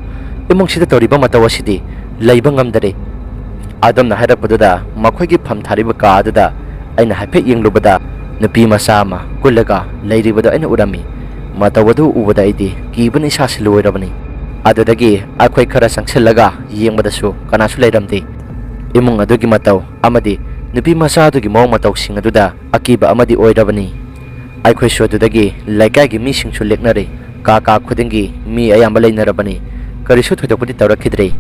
ꯏꯃꯨꯡꯁꯤꯗ ꯇꯧꯔꯤꯕ ꯃꯇꯧ ꯑꯁꯤꯗꯤ? ꯂꯩꯕ ꯉꯝꯗꯔꯦ"꯫ ꯑꯗꯨꯝꯅ ꯍꯥꯏꯔꯛꯄꯗꯨꯗ ꯃꯈꯣꯏꯒꯤ ꯐꯝ ꯊꯥꯔꯤꯕ ꯀꯥ ꯑꯗꯨꯗ ꯑꯩꯅ ꯍꯥꯏꯐꯦꯠ ꯌꯦꯡꯂꯨꯕꯗ ꯅꯨꯄꯤ ꯃꯆꯥ ꯑꯃ ꯀꯨꯜꯂꯒ ꯂꯩꯔꯤꯕꯗꯨ ꯑꯩꯅ ꯎꯔꯝꯃꯤ꯫ ꯃꯇꯧ ꯑꯗꯨ ꯎꯕꯗ ꯑꯩꯗꯤ ꯀꯤꯕꯅ ꯏꯁꯥꯁꯤ ꯂꯣꯏꯔꯕꯅꯤ꯫ ꯑꯗꯨꯗꯒꯤ ꯑꯩꯈꯣꯏ ꯈꯔ ꯆꯪꯁꯤꯜꯂꯒ ꯌꯦꯡꯕꯗꯁꯨ ꯀꯅꯥꯁꯨ ꯂꯩꯔꯝꯗꯦ꯫ ꯏꯃꯨꯡ ꯑꯗꯨꯒꯤ ꯃꯇꯧ ꯑꯃꯗꯤ ꯅꯨꯄꯤ ꯃꯆꯥ ꯑꯗꯨꯒꯤ ꯃꯑꯣꯡ ꯃꯇꯧꯁꯤꯡ ꯑꯗꯨꯗ ꯑꯀꯤꯕ ꯑꯃꯗꯤ ꯑꯣꯏꯔꯕꯅꯤ꯫ ꯑꯩꯈꯣꯏꯁꯨ ꯑꯗꯨꯗꯒꯤ ꯂꯩꯀꯥꯏꯒꯤ ꯃꯤꯁꯤꯡꯁꯨ ꯂꯦꯛꯅꯔꯦ꯫ ꯀꯥ ꯀꯥ ꯈꯨꯗꯤꯡꯒꯤ ꯃꯤ ꯑꯌꯥꯝꯕ ꯂꯩꯅꯔꯕꯅꯤ꯫ ꯀꯔꯤꯁꯨ ꯊꯣꯏꯗꯣꯛꯄꯗꯤ ꯇꯧꯔꯛꯈꯤꯗ꯭ꯔꯦ꯫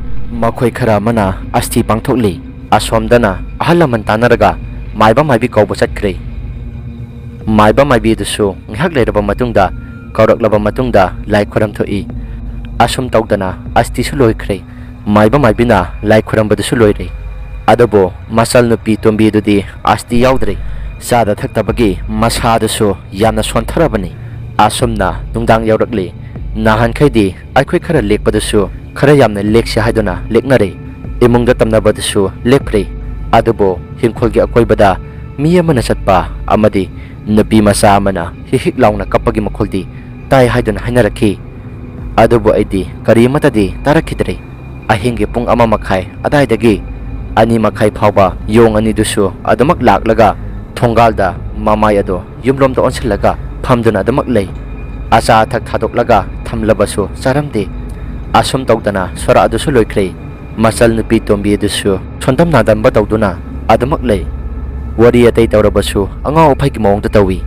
ꯃꯈꯣꯏ ꯈꯔ ꯑꯃꯅ ꯑꯁꯇꯤ ꯄꯥꯡꯊꯣꯛꯂꯤ꯫ ꯑꯁꯣꯝꯗꯅ ꯑꯍꯜ ꯂꯃꯟ ꯇꯥꯟꯅꯔꯒ ꯃꯥꯏꯕ ꯃꯥꯏꯕꯤ ꯀꯧꯕ ꯆꯠꯈ꯭ꯔꯦ꯫ ꯃꯥꯏꯕ ꯃꯥꯏꯕꯤ ꯑꯗꯨꯁꯨ ꯉꯥꯏꯍꯥꯛ ꯂꯩꯔꯕ ꯃꯇꯨꯡꯗ ꯀꯧꯔꯛꯂꯕ ꯃꯇꯨꯡꯗ ꯂꯥꯏ ꯈꯨꯔꯝ ꯊꯣꯛꯏ꯫ ꯑꯁꯨꯝ ꯇꯧꯗꯅ ꯑꯁꯇꯤꯁꯨ ꯂꯣꯏꯈ꯭ꯔꯦ꯫ ꯃꯥꯏꯕ ꯃꯥꯏꯕꯤꯅ ꯂꯥꯏ ꯈꯨꯔꯝꯕꯗꯨꯁꯨ ꯂꯣꯏꯔꯦ꯫ ꯑꯗꯨꯕꯨ ꯃꯆꯜ ꯅꯨꯄꯤ ꯇꯣꯝꯕꯤ ꯑꯗꯨꯗꯤ ꯑꯁꯇꯤ ꯌꯥꯎꯗ꯭ꯔꯦ꯫ ꯆꯥꯗ ꯊꯛꯇꯕꯒꯤ ꯃꯁꯥꯗꯨꯁꯨ ꯌꯥꯝꯅ ꯁꯣꯟꯊꯔꯕꯅꯤ꯫ ꯑꯁꯨꯝꯅ ꯅꯨꯡꯗꯥꯡ ꯌꯧꯔꯛꯂꯤ꯫ ꯅꯍꯥꯟꯈꯩꯗꯤ ꯑꯩꯈꯣꯏ ꯈꯔ ꯂꯦꯛꯄꯗꯨꯁꯨ ꯈꯔ ꯌꯥꯝꯅ ꯂꯦꯛꯁꯤ ꯍꯥꯏꯗꯨꯅ ꯂꯦꯛꯅꯔꯦ꯫ ꯏꯃꯨꯡꯗ ꯇꯝꯅꯕꯗꯨꯁꯨ ꯂꯦꯞꯈ꯭ꯔꯦ꯫ ꯑꯗꯨꯕꯨ ꯍꯤꯡꯈꯣꯜꯒꯤ ꯑꯀꯣꯏꯕꯗ ꯃꯤ ꯑꯃꯅ ꯆꯠꯄ ꯑꯃꯗꯤ ꯅꯨꯄꯤ ꯃꯆꯥ ꯑꯃꯅ ꯍꯤꯛ ꯍꯤꯛ ꯂꯥꯎꯅ ꯀꯞꯄꯒꯤ ꯃꯈꯣꯜꯗꯤ ꯇꯥꯏ ꯍꯥꯏꯗꯨꯅ ꯍꯥꯏꯅꯔꯛꯈꯤ꯫ ꯑꯗꯨꯕꯨ ꯑꯩꯗꯤ ꯀꯔꯤꯃꯠꯇꯗꯤ ꯇꯥꯔꯛꯈꯤꯗ꯭ꯔꯦ꯫ ꯑꯍꯤꯡꯒꯤ ꯄꯨꯡ ꯑꯃ ꯃꯈꯥꯏ ꯑꯗꯥꯏꯗꯒꯤ ꯑꯅꯤ ꯃꯈꯥꯏ ꯐꯥꯎꯕ ꯌꯣꯡ ꯑꯅꯤꯗꯨꯁꯨ ꯑꯗꯨꯃꯛ ꯂꯥꯛꯂꯒ ꯊꯣꯡꯒꯥꯜꯗ ꯃꯃꯥꯏ ꯑꯗꯣ ꯌꯨꯝꯂꯣꯝꯗ ꯑꯣꯟꯁꯤꯜꯂꯒ ꯐꯝꯗꯨꯅ ꯑꯗꯨꯃꯛ ꯂꯩ꯫ ꯑꯆꯥ ꯑꯊꯛ ꯊꯥꯗꯣꯛꯂꯒ ꯊꯝꯂꯕꯁꯨ ꯆꯥꯔꯝꯗꯦ꯫ ꯑꯁꯨꯝ ꯇꯧꯗꯅ ꯁꯣꯔꯥ ꯑꯗꯨꯁꯨ ꯂꯣꯏꯈ꯭ꯔꯦ꯫ ꯃꯆꯜ ꯅꯨꯄꯤ ꯇꯣꯝꯕꯤ ꯑꯗꯨꯁꯨ ꯁꯣꯟꯗꯝ ꯅꯥꯗꯝꯕ ꯇꯧꯗꯨꯅ ꯑꯗꯨꯃꯛ ꯂꯩ꯫ ꯋꯥꯔꯤ ꯑꯇꯩ ꯇꯧꯔꯕꯁꯨ ꯑꯉꯥꯎ ꯑꯐꯩꯒꯤ ꯃꯑꯣꯡꯗ ꯇꯧꯏ꯫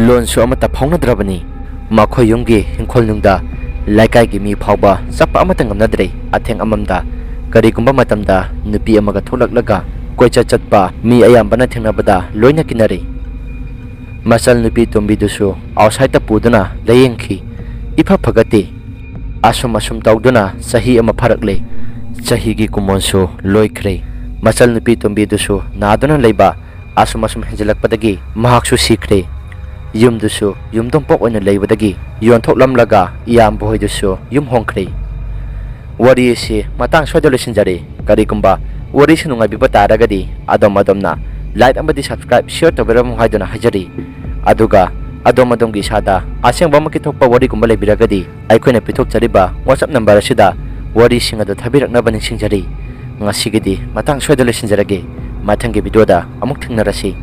ꯂꯣꯟꯁꯨ ꯑꯃꯠꯇ ꯐꯥꯎꯅꯗ꯭ꯔꯕꯅꯤ꯫ ꯃꯈꯣꯏ ꯌꯨꯝꯒꯤ ꯏꯪꯈꯣꯜꯅꯨꯡꯗ ꯂꯩꯀꯥꯏꯒꯤ ꯃꯤ ꯐꯥꯎꯕ ꯆꯠꯄ ꯑꯃꯠꯇ ꯉꯝꯅꯗ꯭ꯔꯦ꯫ ꯑꯊꯦꯡ ꯑꯃꯝꯗ ꯀꯔꯤꯒꯨꯝꯕ ꯃꯇꯝꯗ ꯅꯨꯄꯤ ꯑꯃꯒ ꯊꯣꯛꯂꯛꯂꯒ ꯀꯣꯏꯆꯠ ꯆꯠꯄ ꯃꯤ ꯑꯌꯥꯝꯕꯅ ꯊꯦꯡꯅꯕꯗ ꯂꯣꯏꯅ ꯀꯤꯅꯔꯦ꯫ ꯃꯆꯜ ꯅꯨꯄꯤ ꯇꯣꯝꯕꯤꯗꯨꯁꯨ ꯑꯥꯎꯠꯁꯥꯏꯗꯇ ꯄꯨꯗꯨꯅ ꯂꯥꯌꯦꯡꯈꯤ꯫ ꯏꯐ ꯐꯒꯠꯇꯦ꯫ ꯑꯁꯨꯝ ꯑꯁꯨꯝ ꯇꯧꯗꯨꯅ ꯆꯍꯤ ꯑꯃ ꯐꯥꯔꯛꯂꯦ꯫ ꯆꯍꯤꯒꯤ ꯀꯨꯝꯑꯣꯟꯁꯨ ꯂꯣꯏꯈ꯭ꯔꯦ꯫ ꯃꯆꯜ ꯅꯨꯄꯤ ꯇꯣꯝꯕꯤꯗꯨꯁꯨ ꯅꯥꯗꯨꯅ ꯂꯩꯕ ꯑꯁꯨꯝ ꯑꯁꯨꯝ ꯍꯦꯟꯖꯤꯜꯂꯛꯄꯗꯒꯤ ꯃꯍꯥꯛꯁꯨ ꯁꯤꯈ꯭ꯔꯦ꯫ ꯌꯨꯝꯗꯨꯁꯨ ꯌꯨꯝꯗꯣꯝꯄꯣꯛ ꯑꯣꯏꯅ ꯂꯩꯕꯗꯒꯤ ꯌꯣꯟꯊꯣꯛꯂꯝꯂꯒ ꯏꯌꯥꯝꯕ ꯍꯣꯏꯗꯨꯁꯨ ꯌꯨꯝ ꯍꯣꯡꯈ꯭ꯔꯦ꯫ ꯋꯥꯔꯤ ꯑꯁꯤ ꯃꯇꯥꯡ ꯁ꯭ꯋꯥꯏꯗ ꯂꯣꯏꯁꯤꯟꯖꯔꯦ꯫ ꯀꯔꯤꯒꯨꯝꯕ ꯋꯥꯔꯤꯁꯤ ꯅꯨꯡꯉꯥꯏꯕꯤꯕ ꯇꯥꯔꯒꯗꯤ ꯑꯗꯣꯝ ꯑꯗꯣꯝꯅ like ꯑꯃꯗꯤ subscribe, share ꯇꯧꯕꯤꯔꯝꯃꯨ ꯍꯥꯏꯗꯨꯅ ꯍꯥꯏꯖꯔꯤ꯫ ꯑꯗꯨꯒ ꯑꯗꯣꯝ ꯑꯗꯣꯝꯒꯤ ꯏꯁꯥꯗ ꯑꯁꯦꯡꯕꯃꯛꯀꯤ ꯊꯣꯛꯄ ꯋꯥꯔꯤꯒꯨꯝꯕ ꯂꯩꯕꯤꯔꯒꯗꯤ ꯑꯩꯈꯣꯏꯅ ꯄꯤꯊꯣꯛꯆꯔꯤꯕ WhatsApp number ꯑꯁꯤꯗ ꯋꯥꯔꯤꯁꯤꯡ ꯑꯗꯨ ꯊꯥꯕꯤꯔꯛꯅꯕ ꯅꯤꯡꯁꯤꯡꯖꯔꯤ꯫ ꯉꯁꯤꯒꯤꯗꯤ ꯃꯇꯥꯡ ꯁ꯭ꯋꯥꯏꯗ ꯂꯣꯏꯁꯤꯟꯖꯔꯒꯦ꯫ ꯃꯊꯪꯒꯤ video ꯗ ꯑꯃꯨꯛ ꯊꯦꯡꯅꯔꯁꯤ꯫